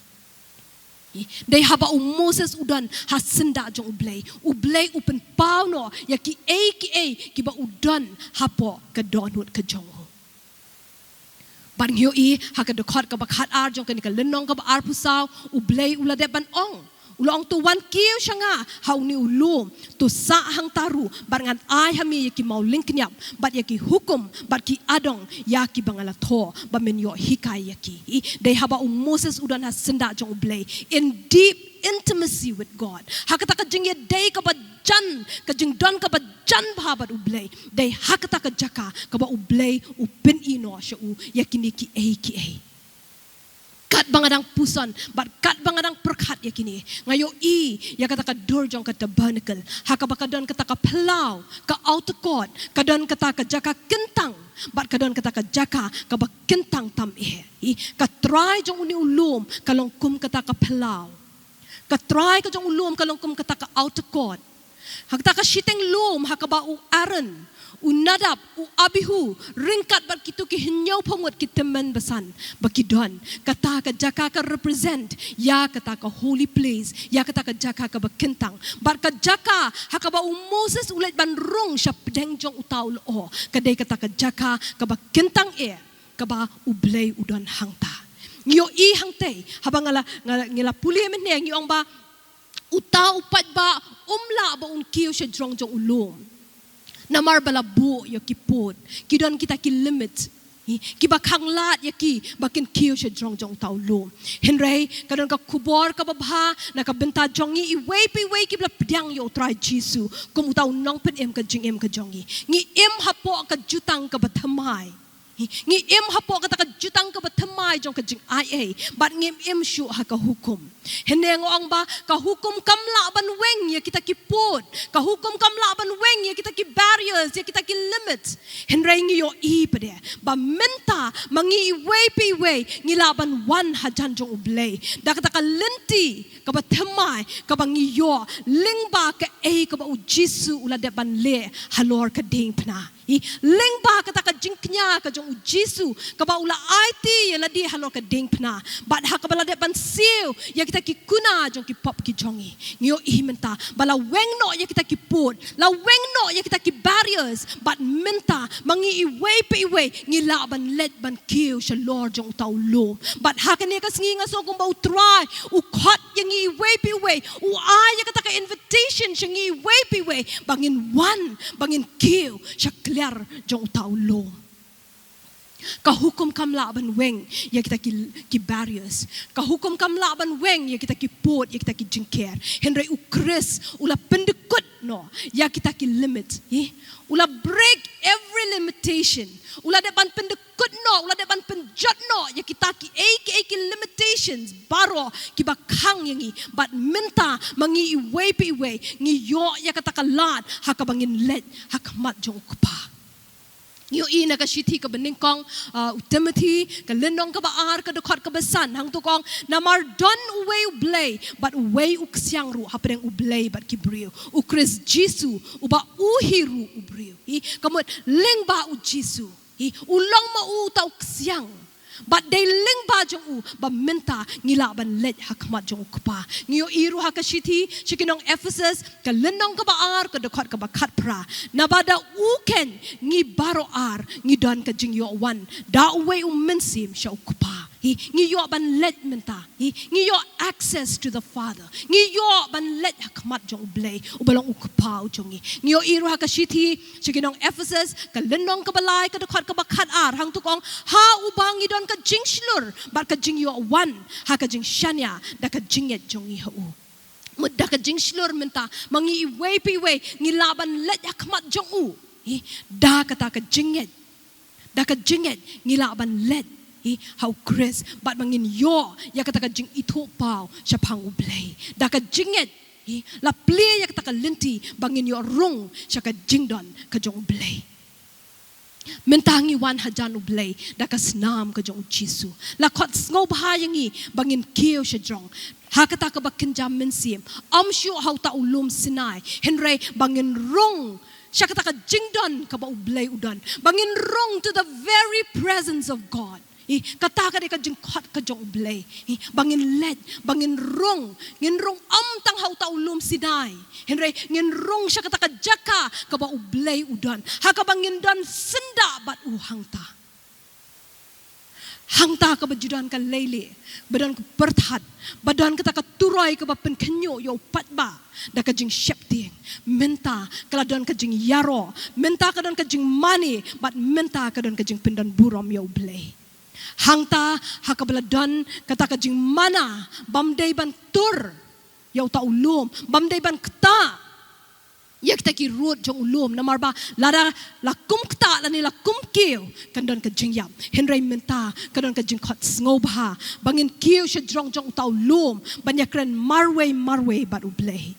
Dei haba u Moses u don ha syndah jong U Blei, U Blei u pynpaw noh ïa kiei kiei kiba u don hapoh ka dohnud ka jong u. Bad ngi ïohi ha ka dkhot kaba khatar jong kane ka lynnong kaba arphew saw, U Blei u la dep ban ong, u la ong, "To wan kiew sha nga ha une u lum, to sah hangta ruh, bad ngan ai ha me ïa ki mawlyngkniap, bad ïa ki hukum, bad ki adong ïa kiba nga la thoh, ba men ïoh hikai ïa ki." Dei haba u Moses u don ha syndah jong U Blei, in deep intimacy with God, ha kata ka jingïadei kaba jan, ka jingdon kaba jan bha bad U Blei. Dei ha kata ka jaka kaba U Blei u pyni noh sha u ïa kine kiei kiei. Katba nga dang puson bad katba nga dang pyrkhat ïa kine, nga ïohi ïa kata ka dur jong ka tabernacle, ha kaba ka don kata ka phyllaw, ka outer court, ka don kata ka jaka kyntang, bad ka don kata ka jaka kaba kyntang tam eh. Ka trai jong une u lum ka long kum kata ka phyllaw. Ka trai ka jong u lum ka long kum kata ka outer court. Ha kata ka shiteng lum ha kaba u Aaron, u Nadab, u Abihu, ryngkat bad kito ki hynñiewphew ngut ki tymmen basan ba ki don. Kata ka jaka ka represent ïa kata ka holy place, ïa kata ka jaka kaba kyntang. Bad ka jaka ha kaba u Moses u leit ban rung sha pdeng jong uta u lyoh, ka dei kata ka jaka kaba kyntang eh, kaba U Blei u don hangta. Ngi ïohi hangtei, haba nga la, nga la, ngi la pule mynne, ngi ong ba uta u paidbah um lah ba un kiew sha jrong jong u lum. Namar ba la buh ïa ki pud, ki don kita ki limit, kiba khanglad ïa ki ba kin kiew sha jrong jong uta u lum. Hynrei ka don ka khubor kaba bha na ka bynta jong ngi iwei pa iwei kiba la pdiang ïa U Trai Jisu kum uta u nongpynim ka jingim ka jong ngi. Ngi im hapoh ka jutang kaba thymmai. Ngi im hapoh kata ka jutang kaba thymmai jong ka jingaiei, bad ngim im shuh ha ka hukum. Hynne nga ong ba ka hukum kam lah ban weng ïa kita ki pud, ka hukum kam lah ban weng ïa kita ki barriers, ïa kita ki limit. Hynrei ngi ïohi pat de ba mynta ma ngi iwei pa iwei ngi lah ban wan hajan jong U Blei da kata ka lynti kaba thymmai kaba ngi ïoh lyngba kaei kaba U Jisu u la dep ban leh halor ka diengphna. Lyngba kata ka jingkñia ka jong U Jisu kaba u la aiti ïa lade halor ka diengphna, bad ha kaba la dep ban siew ïa kita ki kuna jong ki pop ki jong ngi, ngi ïohi mynta ba la weng noh ïa kita ki pud, la weng noh ïa kita ki barriers, bad mynta ma ngi iwei pa iwei ngi lah ban leit ban kiew shalor jong uta u lum. Bad ha kane ka sngi nga sngew kumba U Trai u khot ïa ngi iwei pa iwei, u ai ïa kata ka invitation sha ngi iwei pa iwei ba ngin wan, ba ngin kiew sha kliar jong uta u lum. Ka hukum kam lah ban weng ïa kita ki, ki barriers. Ka hukum kam lah ban weng ïa kita ki pud, ïa kita ki jingker. Hynrei U Khrist u la pyndykut noh ïa kita ki limit. U la break every limitation. U la dep ban pyndykut noh, u la dep ban pynjot noh ïa kita kiei kiei ki limitations baroh kiba khang ïa ngi. Bad mynta ma ngi iwei pa iwei ngi ïoh ïa kata ka lad ha kaba ngin leit ha khmat jong U Kpa. Ngi ïohi na ka shithi kaba nyngkong, uh, U Timothi, ka lynnong kaba ar, ka dkhot kaba san, hangto ka ong, namar don uwei U Blei bad uwei u ksiang ruh hapdeng U Blei bad ki briew, U Khrist Jisu, uba u hi ruh u briew. Ka mut lyngba U Jisu, u long ma u uta u ksiang. Bad dei lyngba jong u ba mynta ngi lah ban leit ha khmat jong U Kpa. Ngi ïohi ruh ha ka shithi sha ki nong Ephesus, ka lynnong kaba ar, ka dkhot kaba khatphra, naba da u keiñ ngi baroh ar ngi don ka jingïoh wan da uwei U Mynsiem sha U Kpa. Hi, ngi ïoh ban leit mynta. Hi, ngi ïoh access to the Father. Ngi ïoh ban leit ha khmat jong U Blei, uba long U Kpa jong ngi. Ngi ïohi ruh ha ka shithi sha ki nong Ephesus, ka lynnong kaba lai, ka dkhot kaba khatar, hangto ka ong, ha uba ngi don ka jingshlur bad ka jingïoh wan ha ka jingshaniah da ka jingngeit jong ngi ha u. Mut da ka jingshlur mynta, ma ngi iwei pa iwei ngi lah ban leit ha khmat jong u. Hi, da kata ka jingngeit. Da ka jingngeit ngi lah ban leit, hi, ha U Khrist, bad ba ngin ïoh ïa kata ka jingithuhpaw shaphang U Blei. Da ka jingngeit, hi, la plie ïa kata ka lynti ba ngin ïoh rung sha ka jingdon ka jong U Blei. Mynta ngi wan hajan U Blei da ka snam ka jong U Jisu. La khot sngewbha ïa ngi ba ngin kiew shajrong ha kata kaba kynja mynsiem. Ym shuh ha uta u lum Sinai, hynrei ba ngin rung sha kata ka jingdon kaba U Blei u don. Ba ngin rung to the very presence of God. Hi, kata ka dei ka jingkhot ka jong U Blei. Hi, ba ngin leit, ba ngin rung, ngin rung ym tang ha uta u lum Sinai, hynrei ngin rung sha kata ka jaka kaba U Blei u don, ha kaba ngin don syndah bad u hangta. Hangta kaba ju don ka leilieh, ba don ka pyrthat, ba don kata ka turoi kaba pynkhynñiuh ïa u paidbah da ka jingsheptieng. Mynta ka la don ka jingïaroh, mynta ka don ka jingmane, bad mynta ka don ka jingpyndonburom ïa U Blei. Hangta ha kaba la don kata ka jingmana, bym dei ban tur ïa uta u lum, bym dei ban ktah ïa kita ki rud jong u lum, namar ba lada la kum ktah lane la kum kiew, kan don ka jingïap. Hynrei mynta ka don ka jingkhot sngewbha ba ngin kiew shajrong jong uta u lum ban ïakren marwei marwei bad U Blei.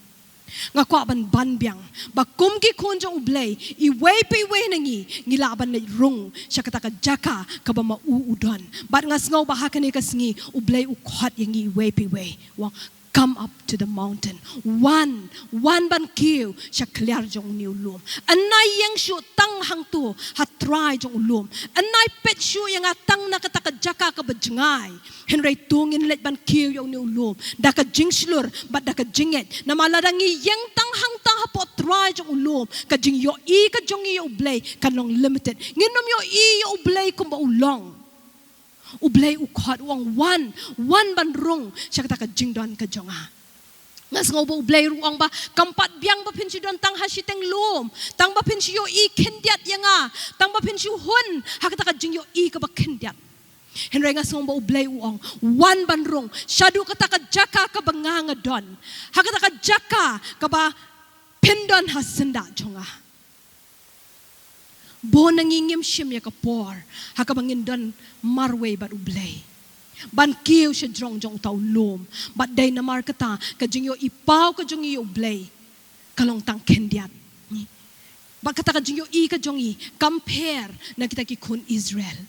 Nga kwah ban ban biang ba kum ki khun jong U Blei, iwei pa iwei na ngi, ngi lah ban leit rung sha kata ka jaka kaba ma u u don. Bad nga sngew ba ha kane ka sngi U Blei u khot ïa ngi iwei pa iwei, u ong, "Come up to the mountain." Wan, wan ban kiew sha kliar jong une u lum. Ym nai ïeng shuh tang hangto ha trai jong u lum. Ym nai peit shuh ïa nga tang na kata ka jaka kaba jngai. Hynrei to ngin leit ban kiew ïa une u lum da ka jingshlur bad da ka jingngeit. Namar lada ngi ïeng tang hangta hapoh trai jong u lum, ka jingïohi ka jong ngi ïa U Blei kan long limited. Ngin ym ïohi ïa U Blei kumba u long. U Blei u khot, u ong, "Wan, wan ban rung sha kata ka jingdon ka jong nga." Nga sngew ba U Blei ruh u ong ba kam pat biang ba phin shu don tang ha shiteng lum, tang ba phin shu ïohi khyndiat ïa nga, tang ba phin shu hun ha kata ka jingïohi kaba khyndiat. Hynrei nga sngew ba U Blei u ong, "Wan ban rung shaduh kata ka jaka kaba nga nga don, ha kata ka jaka kaba phin don ha syndah jong nga." Bun na ngi ngim shim ïa ka por ha kaba ngin don marwei bad U Blei ban kiew shajrong jong uta u lum. Bad dei namar kata ka jingïohi paw ka jong ngi ïa U Blei ka long tang khyndiat. Bad kata ka jingïohi ka jong ngi kam pher na kita ki khun Israel.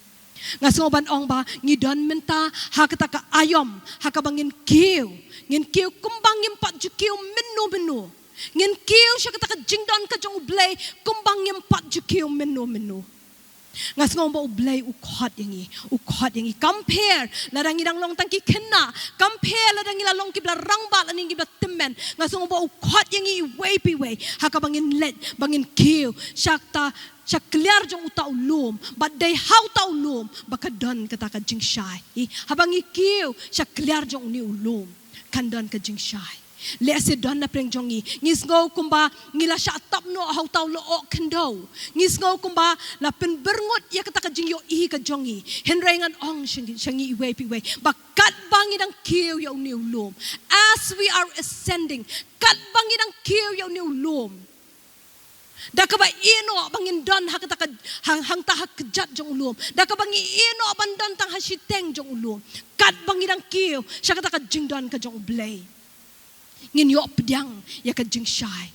Nga sngew ban ong ba ngi don mynta ha kata ka aïom ha kaba ngin kiew, ngin kiew kumba ngim pat ju kiew mynno mynno. Ngin kiew sha kata ka jingdon ka jong U Blei kumba ngim pat ju kiew mynno mynno. Nga sngew ba U Blei u khot ïa ngi, u khot ïa ngi. Kam pher lada ngi dang long tang ki khynnah, kam pher lada ngi la long kiba la rangbah lane kiba la tymmen. Nga sngew ba u khot ïa ngi iwei pa iwei ha kaba ngin leit, ba ngin kiew sha kata, sha kliar jong uta u lum. Bad dei ha uta u lum ba ka don kata ka jingshai. Haba ngi kiew sha kliar jong une u lum, kan don ka jingshai. Lehse don na pdeng jong ngi, ngi sngew kumba ngi la shah tap noh ha uta u lyoh khyndew. Ngi sngew kumba la pynbyrngut ïa kata ka jingïohi ka jong ngi. Hynrei ngan ong sha ngi, sha ngi iwei pa iwei, ba katba ngi dang kiew ïa une u lum, as we are ascending, katba ngi dang kiew ïa une u lum, da kaba ïehnoh ba ngin don ha kata ka, hang, hangta ha kjat jong u lum, da kaba ngi ïehnoh ban don tang ha shiteng jong u lum, katba ngi dang kiew sha kata ka jingdon ka jong U Blei, ngin ïoh pdiang ïa ka jingshai.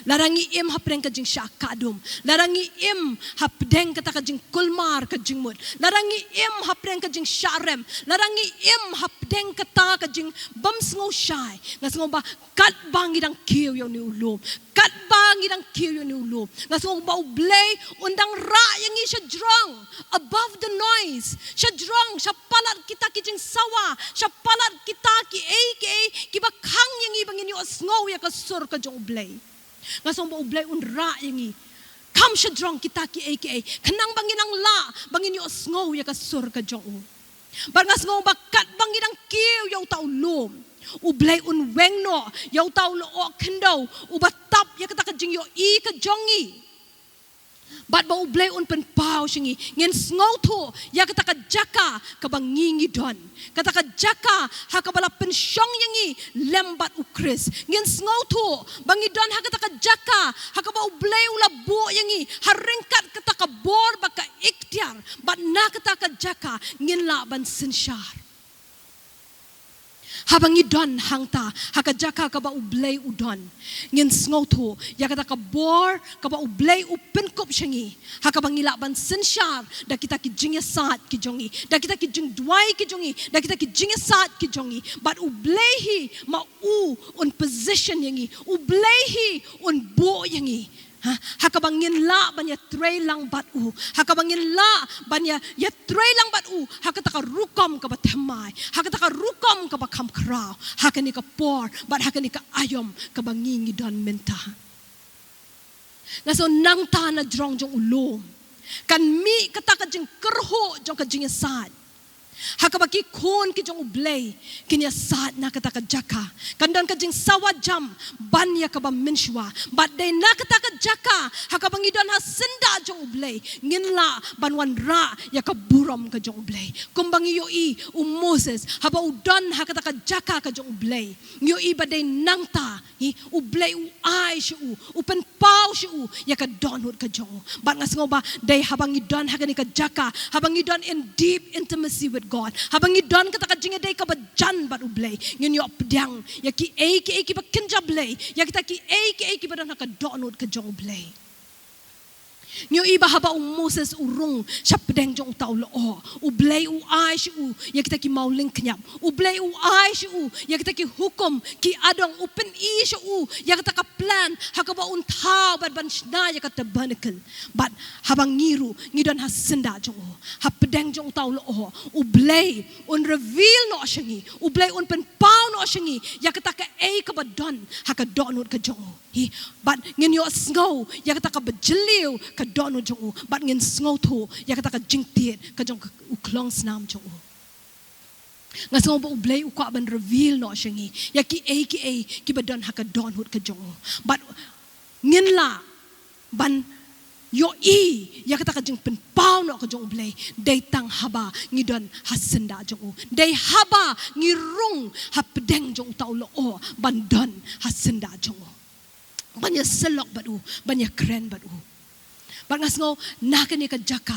Lada ngi im hapdeng ka jingshah kah dum, lada ngi im hapdeng kata ka jingkulmar ka jingmut, lada ngi im hapdeng ka jingshah rem, lada ngi im hapdeng kata ka jingbym sngew shai, nga sngew ba katba ngi dang kiew ïa une u lum, katba ngi dang kiew ïa une u lum, nga sngew ba U Blei un dang rah ïa ngi shajrong, above the noise, shajrong, sha palat kita ki jingsawa, sha palat kita kiei kiei kiba khang ïa ngi ba ngin ïohsngew ïa ka sur ka jong U Blei. Nga sngew ba U Blei un rah ïa ngi, kham shajrong kita kiei kiei, khnang ba ngin nang lah ba ngin ïohsngew ïa ka sur ka jong u. Bad nga sngew ba katba ngi dang kiew ïa uta u lum, U Blei un weng noh ïa uta u lyoh khyndew uba tap ïa kata ka jingïohi ka jong ngi. Bad ba U Blei un pynpaw sha ngi, ngin sngewthuh ïa kata ka jaka kaba ngi ngi don, kata ka jaka ha kaba la pynshong ïa ngi lem bad U Khrist. Ngin sngewthuh ba ngi don ha kata ka jaka ha kaba U Blei u la buh ïa ngi ha ryngkat kata ka bor bad ka iktiar, bad na kata ka jaka ngin lah ban synshar. Haba ngi don hangta ha ka jaka kaba U Blei u don, ngin sngewthuh ïa kata ka bor kaba U Blei u pynkup sha ngi, ha kaba ngi lah ban synshar da kita ki jingïasaid ki jong ngi, da kita ki jingduwai ki jong ngi, da kita ki jingïasaid ki jong ngi. Bad U Blei hi ma u un position ïa ngi, U Blei hi un buh ïa ngi. Ha, ha kaba ngin lah ban ïatrei lang bad u, ha kaba ngin lah ban ïa, ïatrei lang bad u ha kata ka rukom kaba thymmai, ha kata ka rukom kaba kham khraw, ha kane ka por bad ha kane ka aïom kaba ngi ngi don mynta. Nga sngew nangta na jrong jong u lum kan mih kata ka jingkyrhuh jong ka jingïasaid, ha kaba ki khun ki jong U Blei kin ïasaid na kata ka jaka. Kan don ka jingsawa jam ban ïa kaba mynshuwa. Bad dei na kata ka jaka ha kaba ngi don ha syndah jong U Blei ngin lah ban wanrah ïa ka burom ka jong U Blei. Kumba ngi ïohi u Moses haba u don ha kata ka jaka ka jong U Blei, ngi ïohi ba dei nangta hi U Blei u ai sha u, u pynpaw sha u ïa ka dohnud ka jong u. Bad nga sngew ba dei haba ngi don ha kane ka jaka, haba ngi don in deep intimacy with God, haba ngi don kata ka jingïadei kaba jan bad U Blei, ngin ïoh pdiang ïa kiei kiei kiba kynja Blei, ïa kita kiei kiei kiba don ha ka dohnud ka jong U Blei. Ngi ïohi ba haba u Moses u rung sha pdeng jong uta u lyoh, U Blei u ai sha u ïa kita ki mawlyngkniap, U Blei u ai sha u ïa kita ki hukum ki adong, u pyni sha u ïa kata ka plan ha kaba un thaw bad ban shna ïa ka tabernacle. Bad haba ngi ruh ngi don ha syndah jong u, ha pdeng jong uta u lyoh, U Blei un reveal noh sha ngi, U Blei un pynpaw noh sha ngi ïa kata kaei kaba don ha ka dohnud ka jong u. Hi, bad ngin ïohsngew ïa kata kaba jylliew ka dohnud jong u, bad ngin sngewthuh ïa kata ka jingtied ka jong u khlongsnam jong u. Nga sngew ba U Blei u kwah ban reveal noh sha ngi ïa kiei kiei kiba don ha ka dohnud ka jong u. Bad ngin lah ban ïohi ïa kata ka jingpynpaw noh ka jong U Blei dei tang haba ngi don ha syndah jong u, dei haba ngi rung ha pdeng jong uta u lyoh ban don ha syndah jong u, ban ïasyllok bad u, ban ïakren bad u. Bad nga sngew na kane ka jaka,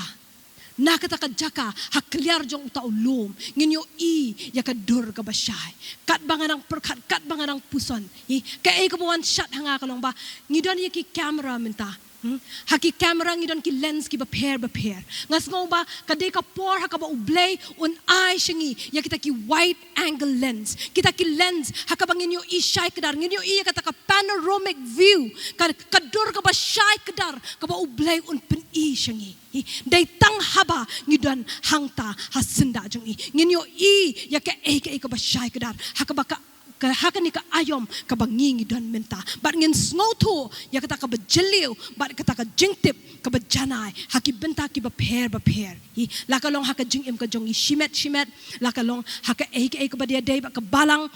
na kata ka jaka ha kliar jong uta u lum, ngin ïohi ïa ka dur kaba shai. Katba nga dang pyrkhat, katba nga dang puson, hi, kaei kaba wan shat ha nga ka long ba ngi don ïa ki camera mynta. Hmm? Ha ki camera ngi don ki lens kiba pher bapher. Nga sngew ba ka dei ka por ha kaba U Blei un ai sha ngi ïa kita ki wide angle lens, kita ki lens ha kaba ngin ïohi shai kdar, ngin ïohi ïa kata ka panoramic view, ka, ka dur kaba shai kdar kaba U Blei un pyni sha ngi. Hi, dei tang haba ngi don hangta ha syndah jong i ngin ïohi ïa kaei kaei kaba shai kdar ha kaba ka, ka, ha kane ka aïom kaba ngi ngi don mynta. Bad ngin sngewthuh ïa kata kaba jylliew bad kata ka jingtip kaba janai ha ki bynta kiba pher bapher. Hi, la ka long ha ka jingim ka jong i shimet shimet, la ka long ha kaei kaei kaba dei dei bad ka balang,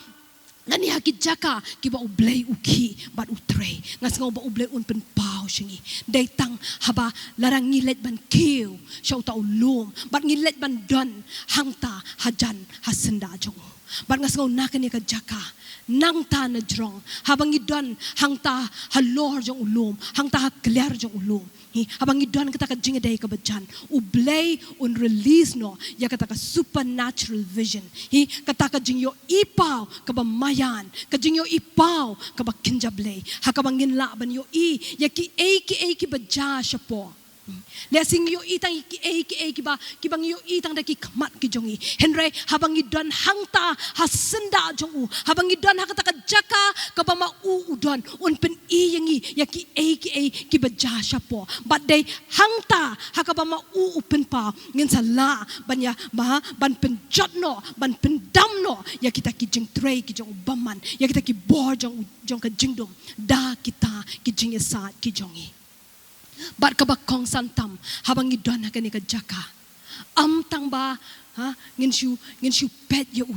lane ha ki jaka kiba U Blei u khih bad u trei. Nga sngew ba U Blei un pynpaw sha ngi dei tang haba lada ngi leit ban kiew sha uta u lum bad ngi leit ban don hangta hajan ha syndah jong u. Bad nga sngew na kane ka jaka, nangta na jrong, haba ngi don hangta halor jong u lum, hangta ha kliar jong u lum, hi, haba ngi don kata ka jingïadei kaba jan, U Blei un release noh ïa kata ka supernatural vision, hi, kata ka jingïohi paw kaba maïan, ka jingïohi paw kaba kynja Blei, ha kaba ngin lah ban ïohi ïa kiei kiei kiba jia shapoh. Lehse ngi ïohi tang ïa kiei kiei kiba, kiba ngi ïohi tang da ki khmat ki jong ngi. Hynrei haba ngi don hangta ha syndah jong u, haba ngi don ha kata ka jaka kaba ma u u don, un pyni ïa ngi ïa kiei kiei kiba jia shapoh. Bad dei hangta ha kaba ma u u pynpaw ngin sa lah ban ïa, ba, ban pynjot noh, ban pyndam noh ïa kita ki jingtrei ki jong u bymman, ïa kita ki bor jong, jong ka jingdum da kita ki jingïasaid ki jong ngi. Bad kaba kongsan tam, haba ngi don ha kane ka jaka, Ym tang ba, ha, ngin shu, ngin shu peit ïa u.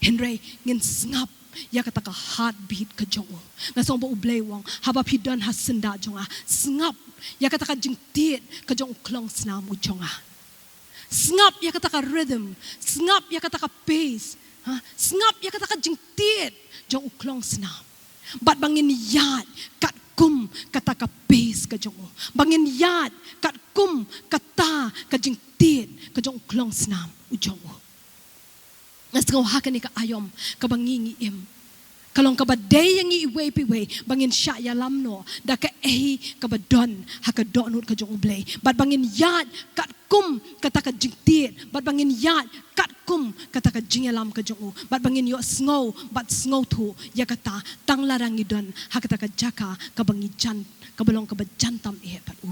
Hynrei ngin sngap ïa kata ka heartbeat ka jong u. Nga sngew ba U Blei u ong, haba phi don ha syndah jong nga, sngap ïa kata ka jingtied ka jong u khlongsnam u jong nga. Sngap ïa kata ka rhythm, sngap ïa kata ka pace, ha, sngap ïa kata ka jingtied jong u khlongsnam. Bad ba ngin ïaid katkum kata ka pace ka jong u. Ba ngin ïaid katkum kata ka jingtied ka jong u khlongsnam u jong u. Nga sngew ha kane ka aïom kaba ngi ngi im, ka long kaba dei ïa ngi iwei pa iwei ba ngin shah ïalam noh da kaei kaba don ha ka dohnud ka jong U Blei. Bad ba ngin ïaid katkum kata ka jingtied, bad ba ngin ïaid katkum kata ka jingïalam ka jong u, bad ba ngin ïohsngew bad sngewthuh ïa kata tang lada ngi don ha kata ka jaka kaba ngi jan, kaba long kaba jan tam eh bad u.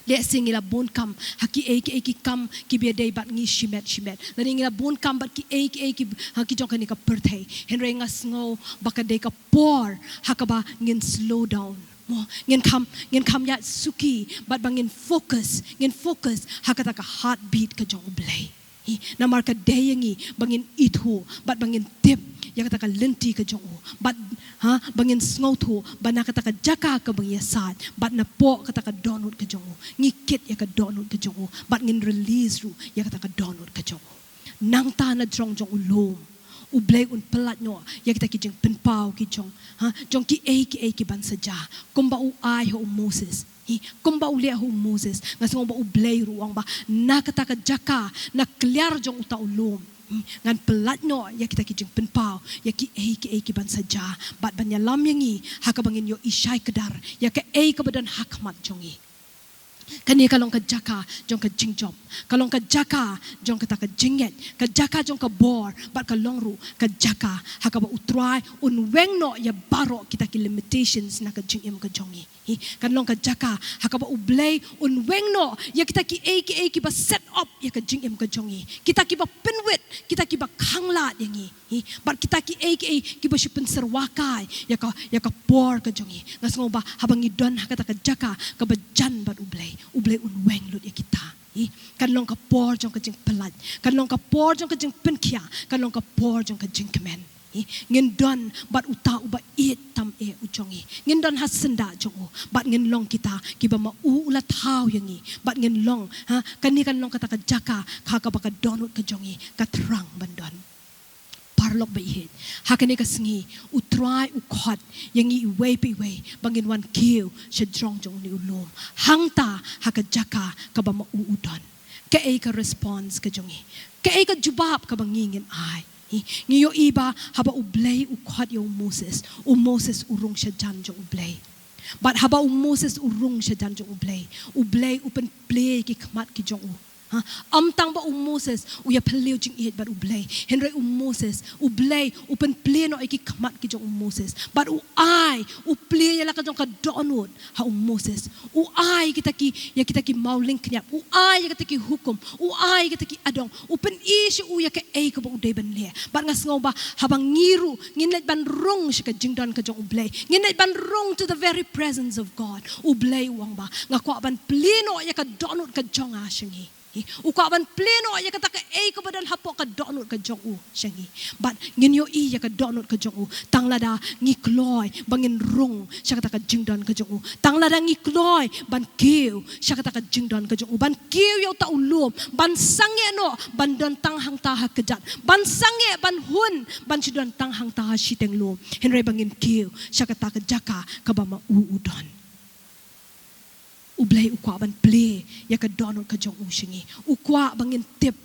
Lehse ngi la bun kam ha kiei kiei ki kam kiba ïadei bad ngi shimet shimet, lane ngi la bun kam bad kiei kiei ki, ha ki jong kane ka pyrthei. Hynrei nga sngew ba ka dei ka por ha kaba ngin slow down. Mo, ngin kham, ngin kham ïaid suki bad ba ngin focus, ngin focus ha kata ka heartbeat ka jong U Blei. Hi, namar ka dei ïa ngi ba ngin ithuh bad ba ngin tip ïa kata ka lynti ka jong u, bad, ha, ba ngin sngewthuh ba na kata ka jaka kaba ngi ïasaid bad napoh kata ka dohnud ka jong u, ngi kit ïa ka dohnud ka jong u bad ngin release ruh ïa kata ka dohnud ka jong u. Nangta na jrong jong u lum, U Blei un pyllait noh ïa kita ki jingpynpaw ki jong, ha, jong kiei kiei ki ban sa jia, kumba u ai ha u Moses. Hi, kumba u leh ha u Moses. Nga sngew ba U Blei ruh u ong ba na kata ka jaka, na kliar jong uta u lum, hi, ngan pyllait noh ïa kita ki jingpynpaw ïa kiei kiei ki ban sa jia, bad ban ïalam ïa ngi ha kaba ngin ïohi shai kdar ïa kaei kaba don ha khmat jong ngi. Kane ka long ka jaka jong ka jingjop, ka long ka jaka jong kata ka jingngeit, ka jaka jong ka bor, bad ka long ruh ka jaka ha kaba U Trai un weng noh ïa baroh kita ki limitations na ka jingim ka jong ngi. Hi, kan long ka jaka ha kaba U Blei un weng noh ïa kita kiei kiei kiba set up ïa ka jingim ka jong ngi, kita kiba pynwit, kita kiba khanglad ïa ngi. Hi, bad kita kiei kiei kiba shu pynsyrwa kai ïa ka, ïa ka por ka jong ngi. Nga sngew ba haba ngi don ha kata ka jaka kaba jan bad U Blei, U Blei un weng lut ïa kita. Hi, kan long ka por jong ka jingpyllait, kan long ka por jong ka jingpynkhia, kan long ka por jong ka jingkmen. Hi, ngin don bad uta uba ïeit tam eh u jong ngi. Ngin don ha syndah jong u bad ngin long kita kiba ma u u la thaw ïa ngi, bad ngin long, ha, kane kan long kata ka jaka ha kaba ka dohnud ka jong ngi ka thrang ban don. Paralok ba ïeit, ha kane ka sngi U Trai u khot ïa ngi iwei pa iwei ba ngin wan kiew sha jrong jong une u lum, hangta ha ka jaka kaba ma u u don. Kaei ka response ka jong ngi? Kaei ka jubab kaba ngi ngin ai? Hi, ngi ïohi ba haba U Blei u khot ïa u Moses, u Moses u rung sha jan jong U Blei. Bad haba u Moses u rung sha jan jong U Blei, U Blei u pynplie ïa ki khmat ki jong u. Ha, ym tang ba u Moses u ïaphylliew jingïeit bad U Blei, hynrei u Moses, U Blei u pynplie noh ïa ki khmat ki jong u Moses, bad u ai, u plie ïa la ka jong ka dohnud ha u Moses. U ai kita ki, ïa kita ki mawlyngkniap, u ai ïa kita ki hukum, u ai ïa kita ki adong, u pyni sha u ïa kaei kaba u dei ban leh. Bad nga sngew ba haba ngi ruh ngin leit ban rung sha ka jingdon ka jong U Blei, ngin leit ban rung to the very presence of God, U Blei u ong ba nga kwah ban plie noh ïa ka dohnud ka jong nga sha ngi. Hi, u kwah ban plie noh ïa kata kaei kaba don hapoh ka dohnud ka jong u sha ngi. Bad ngin ïohi ïa ka dohnud ka jong u tang lada ngi kloi ba ngin rung sha kata ka jingdon ka jong u, tang lada ngi kloi ban kiew sha kata ka jingdon ka jong u, ban kiew ïa uta u lum, ban sangeh noh ban don tang hangta ha kjat, ban sangeh ban hun ban shu don tang hangta ha shiteng lum, hynrei ba ngin kiew sha kata ka jaka kaba ma u u don. U Blei u kwah ban plie ïa ka dohnud ka jong u sha ngi. U kwah ba ngin tip.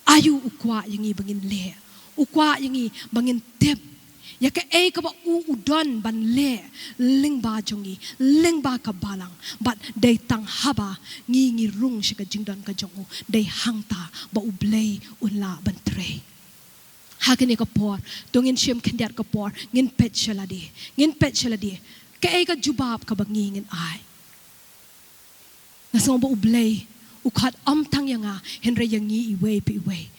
Aïu u kwah ïa ngi ba ngin leh? U kwah ïa ngi ba ngin tip ïa kaei kaba u u don ban leh lyngba jong ngi, lyngba ka balang. Bad dei tang haba ngi ngi rung sha ka jingdon ka jong u, dei hangta ba U Blei un lah ban trei. Ha kane ka por, to ngin shim khyndiat ka por, ngin peit sha lade, ngin peit sha lade. Kaei ka jubab kaba ngi ngin ai? Nga sngew ba U Blei u khot ym tang ïa nga, hynrei ïa ngi iwei pa iwei.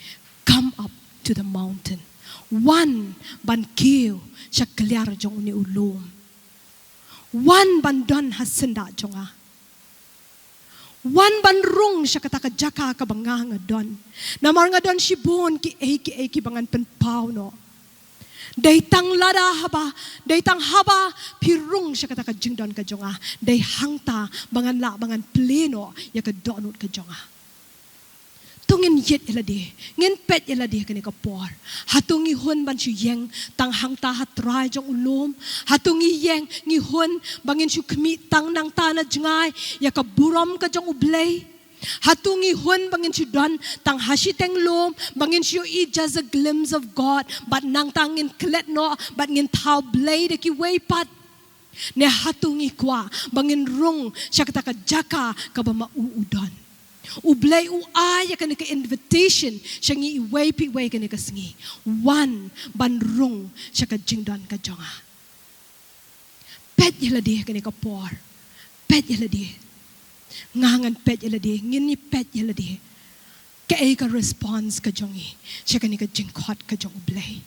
Come up to the mountain. Wan ban kiew sha kliar jong une u lum. Wan ban don ha syndah jong nga. Wan ban rung sha kata ka jaka kaba nga nga don. Namar nga don shibun kiei kiei kiba ngan pynpaw noh. Dei tang lada haba, dei tang haba phi rung sha kata ka jingdon ka jong nga, dei hangta ba ngan lah ba ngan plie noh ïa ka dohnud ka jong nga. To ngin ïit ïa lade, ngin peit ïa lade kane ka por. Hato ngi hun ban shu ïeng tang hangta ha trai jong u lum? Hato ngi ïeng, ngi hun ba ngin shu khmih tang nangta na jngai ïa ka burom ka jong U Blei? Hato ngi hun ba ngin shu don tang ha shiteng lum, ba ngin shu ïohi just a glimpse of God, bad nangta ngin klet noh bad ngin thaw Blei da kiwei pat? Ne hato ngi kwah ba ngin rung sha kata ka jaka kaba ma u u don? U Blei u ai ïa kane ka invitation sha ngi iwei pa iwei kane ka sngi. Wan ban rung sha ka jingdon ka jong nga. Peit ïa lade kane ka por. Peit ïa lade. Nga ngan peit ïa lade, ngin ïa peit ïa lade. Kaei ka response ka jong ngi sha kane ka jingkhot ka jong U Blei?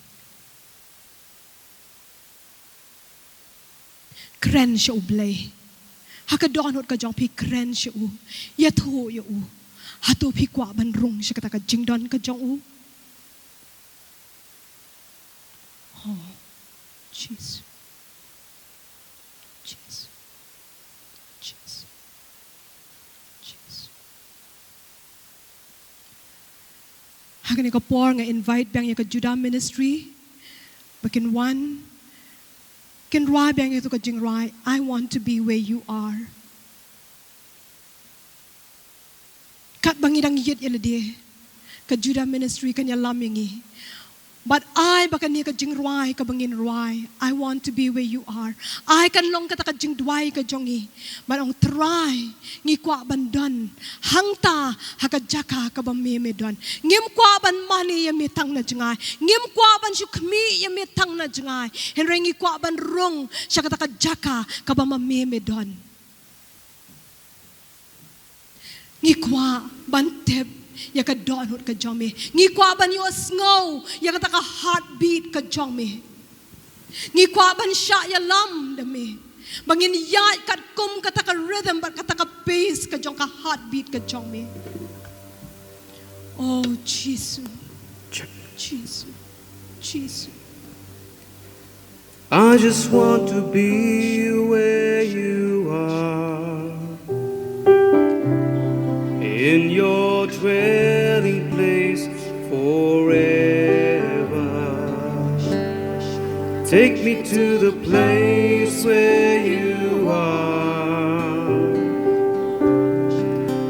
Kren sha U Blei. Ha ka dohnud ka jong phi kren sha u. Ïathuh ïa u. Hato phi kwah ban rung sha kata ka jingdon ka jong u? Oh, Jisu. Jisu. Jisu. Jisu. Ha kane ka por nga invite biang ïa ka Judah Ministry ba kin wan, kin rwai biang ïa tu ka jingrwai, "I want to be where you are." Katba ngi dang ïit ïa lade, ka Judah Ministry kan ïalam ïa ngi. Bad ai ba kane ka jingrwai kaba ngin rwai, "I want to be where you are." Ai kan long kata ka jingduwai ka jong ngi. Bad ong Trai, ngi kwah ban don hangta ha ka jaka kaba me me don. Ngim kwah ban mane ïa me tang na jngai. Ngim kwah ban shu khmih ïa me tang na jngai. Hynrei ngi kwah ban rung sha kata ka jaka kaba ma me me don. Ngi kwah ban tip ïa ka dohnud ka jong me. Ngi kwah ban ïohsngew ïa kata ka heartbeat ka jong me. Ngi kwah ban shah ïalam da me. Ba ngin ïaid katkum kata ka rhythm bad kata ka pace ka jong ka heartbeat ka jong me. Oh, Jisu. Jisu. Jisu. I just want to be where you are, in your dwelling place forever. Take me to the place where you are.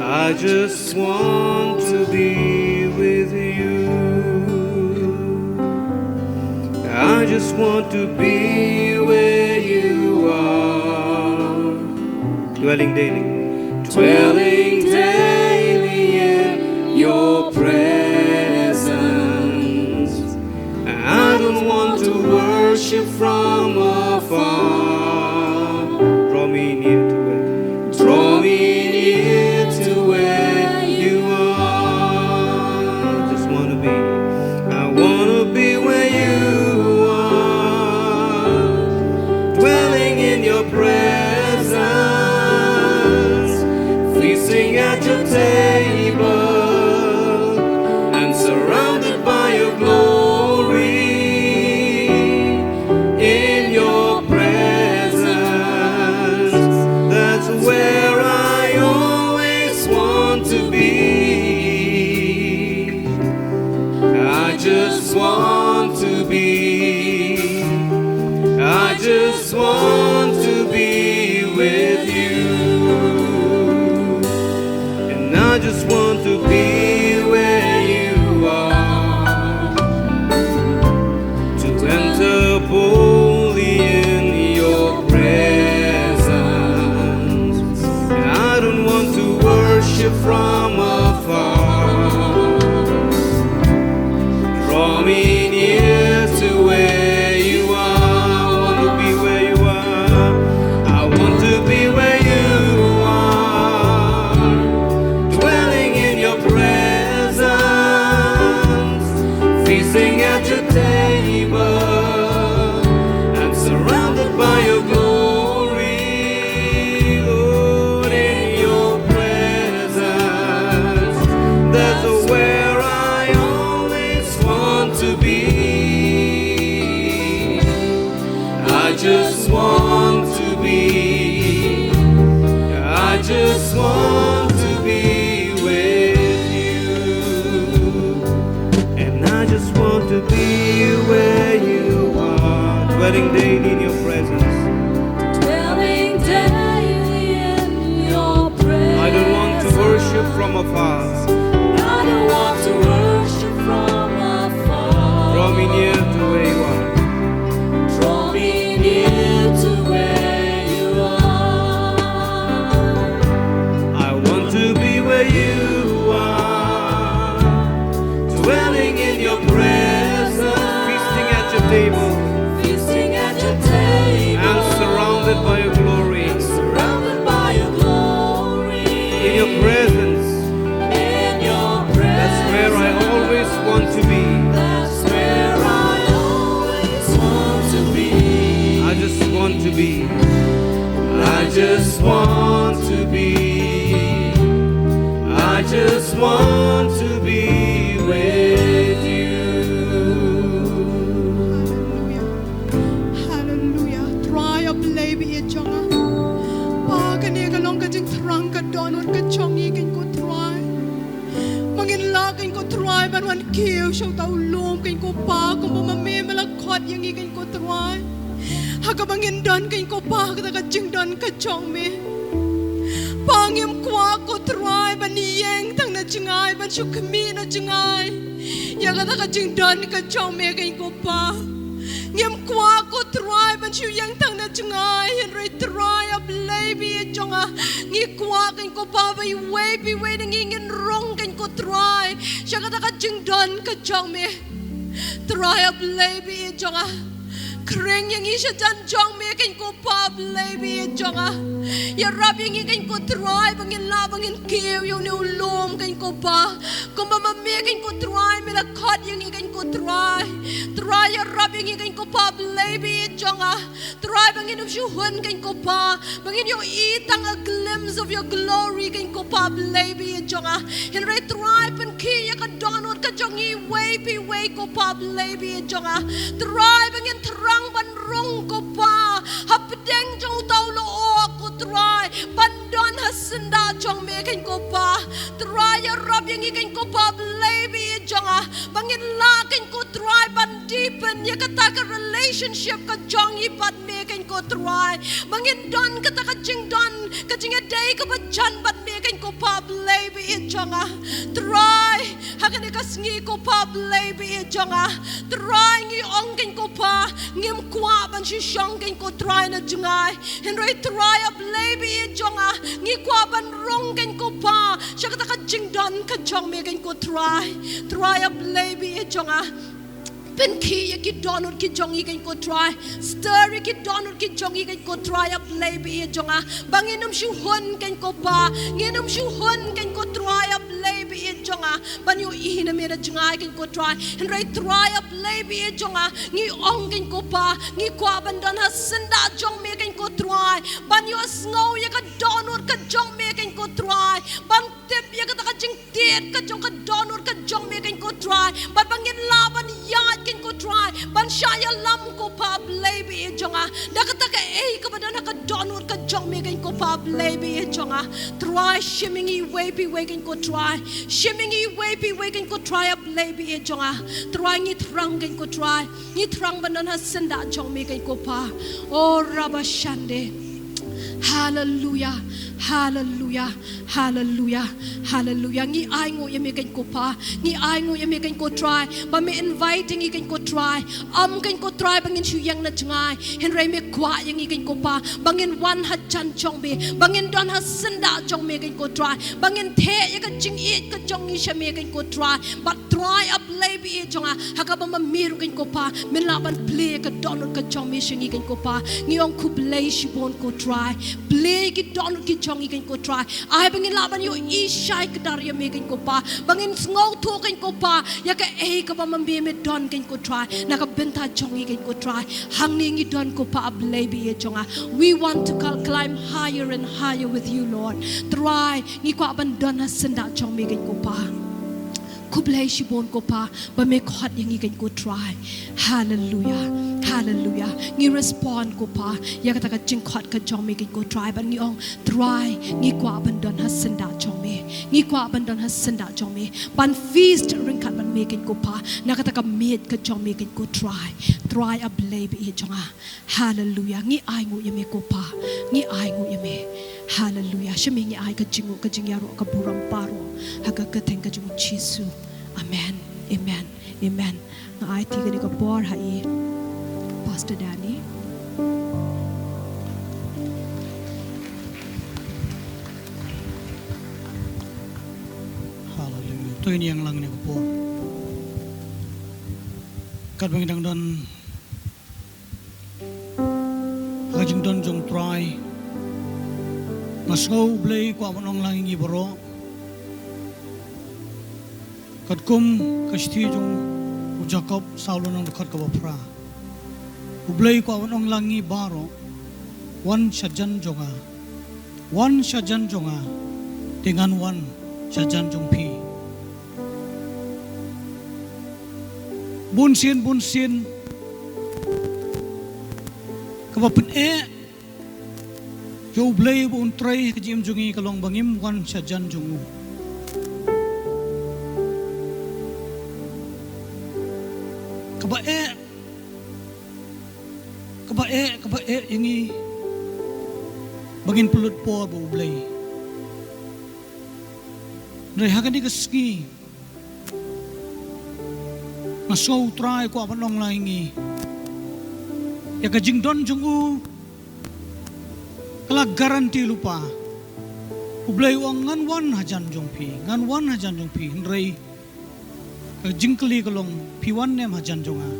I just want to be with you. I just want to be where you are. Dwelling daily. Dwelling daily in your presence. I don't want to worship from afar. Draw me near to where. Draw me near to where you are. Just wanna be. I wanna be where you are. Dwelling in your presence. Feasting at your table. And surrounded by your glory. In your presence. Just want to be with you. And I just want to be where you are. Dwelling daily in your presence. Dwelling daily in your presence. I don't want to worship from afar. I don't want to worship from afar. Draw me near to where you are. Draw me near to where you are. I want to be where you are. Dwelling in your presence. Feasting at your table. Feasting at your table. And surrounded by your glory. And surrounded by your glory. In your presence. In your presence. That's where I always want to be. That's where I always want to be. I just want to be. I just want to be. I just want to be with you. Hallelujah. Hallelujah. Trai, A Blei ba ïeit jong nga. Pa, kane ka long ka jingthrang ka dohnud ka jong ngi, kane ko Trai. Ba ngin lah, kane ko Trai, ban wan kiew sha uta u lum, kane ko Pa, kumba ma me me la khot ïa ngi, kane ko Trai. Ha kaba ngin don, kane ko Pa, ha kata ka jingdon ka jong me. Pa, ngim kwah ko Trai ban ïeng tang na jngai, ban shu khmih na jngai ïa kata ka jingdon ka jong me, kane ko Pa. Ngim kwah ko Trai ban shu ïeng tang na jngai, hynrei Trai, A Blei ba ïeit jong nga, ngi kwah, kane ko Pa, ba iwei pa iwei na ngi ngin rung, kane ko Trai, sha kata ka jingdon ka jong me. Trai, A Blei ba ïeit jong nga, khring ïa ngi sha jan jong me, kane ko Pa, A Blei ba ïeit jong nga. Ïarap ïa ngi, kane ko Trai, ba ngin lah, ba ngin kiew ïa une u lum, kane ko Pa. Kumba ma me, kane ko Trai, me la khot ïa ngi, kane ko Trai. Trai, ïarap ïa ngi, kane ko Pa, A Blei ba ïeit jong nga. Trai, ba ngin ym shu hun, kane ko Pa, ba ngin ïohi tang a glimpse of your glory, kane ko Pa, A Blei ba ïeit jong nga. Hynrei Trai, pynkhih ïa ka dohnud ka jong ngi iwei pa iwei, ko Pa, A Blei ba ïeit jong nga. Trai, ba ngin thrang ban rung, ko Pa, hapdeng jong uta u lyoh, ko Trai, ban don ha syndah jong me, kane ko Pa. Trai, ïarap ïa ngi, kane ko Pa, A Blei ba ïeit jong nga, ba ngin lah, kane ko Trai, ban deepen ïa kata ka relationship ka jong ngi bad me, kane ko Trai. Ba ngin don kata ka jingdon, ka jingïadei kaba jan bad me, kane ko Pa, A Blei ba ïeit jong nga. Trai, ha kane ka sngi, ko Pa, A Blei ba ïeit jong nga. Trai, ngi ong, kane ko Pa, ngim kwah ban shu shong, kane ko Trai, na jngai. Hynrei Trai, A Blei ba ïeit jong nga, ngi kwah ban rung, kane ko Pa, sha kata ka jingdon ka jong me, kane ko Trai. Trai, A Blei ba ïeit jong nga, pynkhih ïa ki dohnud ki jong ngi, kane ko Trai. Stir ïa ki dohnud ki jong ngi, kane ko Trai, A Blei ba ïeit jong nga, ba ngin ym shu hun, kane ko Pa, ngin ym shu hun, kane ko Trai, A Blei ba ïeit jong nga, ban ïohi na me na jngai, kane ko Trai. Hynrei Trai, A Blei ba ïeit jong nga, ngi ong, kane ko Pa, ngi kwah ban don ha syndah jong me, kane ko Trai, ban ïohsngew ïa ka dohnud ka jong me, kane ko Trai, ban tip ïa kata ka jingtied ka jong ka dohnud ka jong me, kane ko Trai, bad ba ngin lah ban ïaid, kane ko Trai, ban shah ïalam, ko Pa, A Blei ba ïeit jong nga, da kata kaei kaba don ha ka dohnud ka jong me, kane ko Pa, A Blei ba ïeit jong nga. Trai, shim ïa ngi iwei pa iwei, kane ko Trai. Shim ïa ngi iwei pa iwei, kane ko Trai, A Blei ba ïeit jong nga. Trai, ngi thrang, kane ko Trai, ngi thrang ban don ha syndah jong me, kane ko Pa. O Rabashande. Hallelujah. Hallelujah. Hallelujah. Hallelujah. Ngi ainguh ïa me, kane ko Pa. Ngi ainguh ïa me, kane ko Trai, ba me invite ngi, kane ko Trai. Ym, kane ko Trai, ba ngin shu ïeng na jngai. Hynrei me kwah ïa ngi, kane ko Pa, ba ngin wan ha jan jong me, ba ngin don ha syndah jong me, kane ko Trai, ba ngin theh ïa ka jingïeit ka jong ngi sha me, kane ko Trai. Bad Trai, A Blei ba ïeit jong nga, ha kaba ma me ruh, kane ko Pa, men lah ban plie ïa ka dohnud ka jong me sha ngi, kane ko Pa. Ngi ong khublei shibun, ko Trai. Plie ïa ki dohnud ki jong ngi, kane ko Trai. Ai ba ngin lah ban ïohi shai kdar ïa me, kane ko Pa, ba ngin sngewthuh, kane ko Pa, ïa kaei kaba ma me me don, kane ko Trai, na ka bynta jong ngi, kane ko Trai. Hangne ngi don, ko Pa, A Blei ba ïeit jong nga. We want to cl-, climb higher and higher with you, Lord. Trai, ngi kwah ban don ha syndah jong me, kane ko Pa. Khublei shibun, ko Pa, ba me khot ïa ngi, kane ko Trai. Hallelujah. Hallelujah. Ngi respond ko Pa ïa kata ka jingkhot ka jong me kein ko Trai, bad ngi ong Trai, ngi kwah ban don ha syndah jong me. Ngi kwah ban don ha syndah jong me, ban feast ryngkat bad me kein ko Pa na kata ka miej ka jong me kein ko Trai. Trai, A Blei ba ïeit jong nga. Hallelujah. Ngi ainguh ïa me ko Pa. Ngi ainguh ïa me. Hallelujah. Sha me ngi ai ka jingnguh ka jingïaroh ka burom baroh ha ka kyrteng ka jong U Jisu. Amen. Amen. Amen. Nga ai ti kane ka por ha i Pastor Danny. Hallelujah. To ngin ïa lang kane ka por. Katba ngi dang don ha ka jingdon jong U Trai, nga sngew U Blei u kwah ban ong lang ïa ngi baroh. Katkum ka shithi jong u Jakob saw lynnong dkhot kaba phra, U Blei u kwah ban ong lang ïa ngi baroh, wan sha jan jong nga. Wan sha jan jong nga, te ngan wan sha jan jong phi. Bunsien, bunsien, kaba pyneh ïa U Blei ba un trei ha ka jingim jong ngi ka long ba ngim wan sha jan jong u. Kaba eh, kaba eh, kaba eh ïa ngi ba ngin pynlut por bad U Blei. Hynrei ha kane ka sngi, nga sngew U Trai u kwah ban ong lang ïa ngi, ïa ka jingdon jong u ka la guarantee lypa. U Blei u ong ngan wan ha jan jong phi, ngan wan ha jan jong phi. Hynrei ka jingkylli ka long, phi wan ne em ha jan jong nga?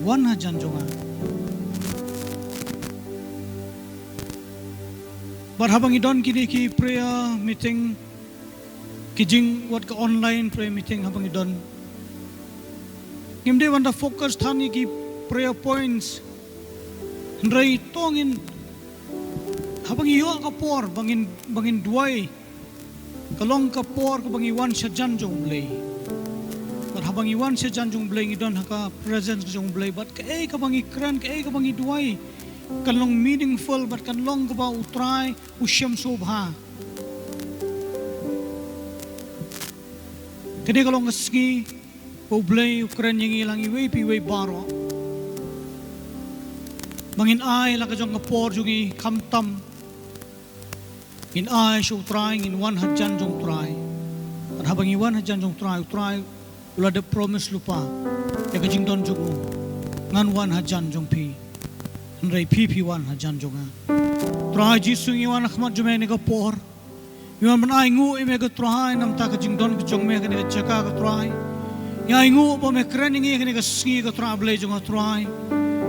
Wan ha jan jong nga. Bad haba ngi don kine ki prayer meeting, ki jing, wat ka online prayer meeting haba ngi don, ngim dei ban da focus than ïa ki prayer points. Hynrei to ngin, haba ngi ïoh ka por ba ngin, ba ngin duwai, ka long ka por kaba ngi wan sha jan jong U Blei. Bad haba ngi wan sha jan jong U Blei, ngi don ha ka presence ka jong U Blei, bad kaei kaba ngi kren, kaei kaba ngi duwai, kan long meaningful, bad kan long kaba U Trai u sngewsih bha. Kane ka long ka sngi ba U Blei u kren ïa ngi lang iwei pa iwei baroh, ba ngin ai la ka jong ka por jong ngi, khamtam ngin ai sha U Trai, ngin wan ha jan jong U Trai. Bad haba ngi wan ha jan jong U Trai, U Trai u la dep promise lypa ïa ka jingdon jong u, ngan wan ha jan jong phi. Hynrei phi, phi wan ha jan jong nga. Trai Jisu, ngi wan ha khmat jong me ha kane ka por. Ngi wan ban ainguh ïa me ko Trai namar ka jingdon ka jong me ha kane ka jaka ko Trai. Ngi ainguh ba me kren ïa ngi ha kane ka sngi ko Trai, Blei jong nga Trai.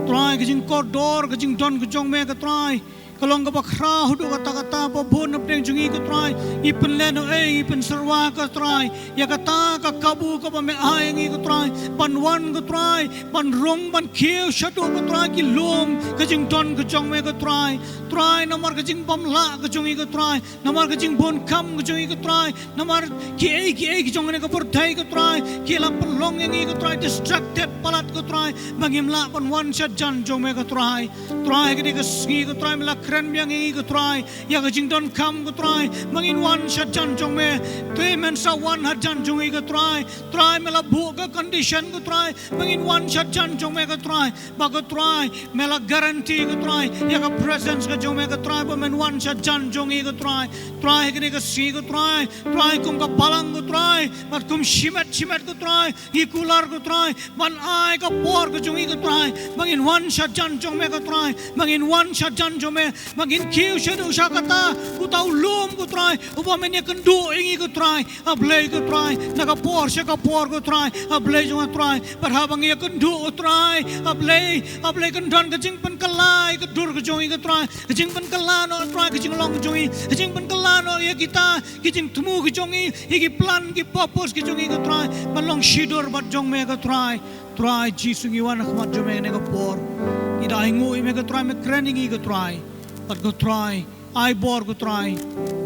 Trai, ka jingkordor ka jingdon ka jong me ko Trai, ka long kaba khraw haduh katta katta, ba bun napdeng jong ngi ko Trai ngi pynlehnohei, ngi pynsyrwa ko Trai ïa kata ka kabu kaba me ai ïa ngi ko Trai, ban wan ko Trai, ban rung, ban kiew shaduh ko Trai ki lum ka jingdon ka jong me ko Trai. Trai, namar ka jingbymlah ka jong ngi ko Trai, namar ka jingbunkam ka jong ngi ko Trai, namar kiei kiei ki jong kane ka pyrthei ko Trai ki la pynlong ïa ngi ko Trai distracted palat ko Trai, ba ngim lah ban wan sha jan jong me ko Trai. Trai, ha kane ka sngi ko Trai me la kren biang ïa ngi ko Trai ïa ka jingdonkam ko Trai ba ngin wan sha jan jong me. Te men sa wan ha jan jong ngi ko Trai. Trai, me la buh ka condition ko Trai ba ngin wan sha jan jong me ko Trai. Ba ko Trai, me la guarantee ko Trai ïa ka presence ka jong me ko Trai, ba men wan sha jan jong ngi ko Trai. Trai, ha kane ka sngi ko Trai, Trai, kum ka balang ko Trai, bad kum shimet shimet ko Trai, ngi kular ko Trai ban ai ka por ka jong ngi ko Trai ba ngin wan sha jan jong me ko Trai, ba ngin wan sha jan jong me, ba ngin kiew shaduh sha kata, uta u lum ko Trai uba men ïakynduh ïa ngi ko Trai. A Blei ko Trai, na ka por sha ka por ko Trai, A Blei jong nga Trai, bad haba ngi ïakynduh ko Trai, A Blei, A Blei, kan don ka jingpynkylla ïa ka dur ka jong ngi ko Trai, ka jingpynkylla noh Trai ka jinglong ka jong ngi, ka jingpynkylla noh ïa kita ki jingthmu ki jong ngi, ïa ki plan ki purpose ki jong ngi ko Trai, ban long shidur bad jong me ko Trai. Trai Jisu, ngi wan ha khmat jong me ha kane ka por. Ngi da ainguh ïa me ko Trai, me kren ïa ngi ko Trai. Bad ko Trai, ai bor ko Trai.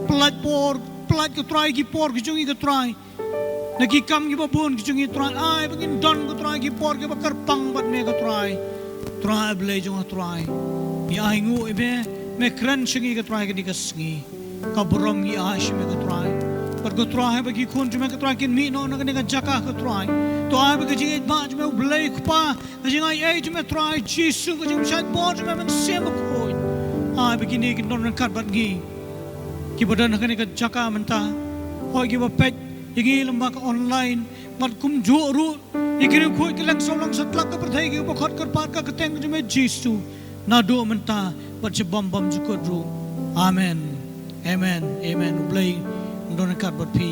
Pyllait por, pyllait ko Trai ki por ki jong ngi ko Trai, na ki kam kiba bun ki jong ngi Trai. Ai ba ngin don ko Trai ki por kiba kyrpang bad me ko Trai. Trai Blei jong nga Trai, ngi ai nguh ïa me, me kren sha ngi ko Trai kane ka sngi. Ka burom ngi ai sha me ko Trai. Bad ko Trai ba ki khun jong me ko Trai kin mih noh na kane ka jaka ko Trai. To ai ba ka jingïeit ba jong me U Blei Kpa, ka jingai ei jong me Trai Jisu, ka jingshait bor jong me Mynsiem Bakhuid, ai ba kine kin don ryngkat bad ngi kiba don ha kane ka jaka mynta. Hooid kiba peit ïa ngi lyngba ka online, bad kumjuh ruh ïa ki riewkhuid ki leng sawlang satlak ka pyrthei, kiba khot kyrpad ka kyrteng jong me Jisu, naduh mynta bad sha bymjukut ruh. Amen. Amen. Amen. U Blei un don ryngkat bad phi.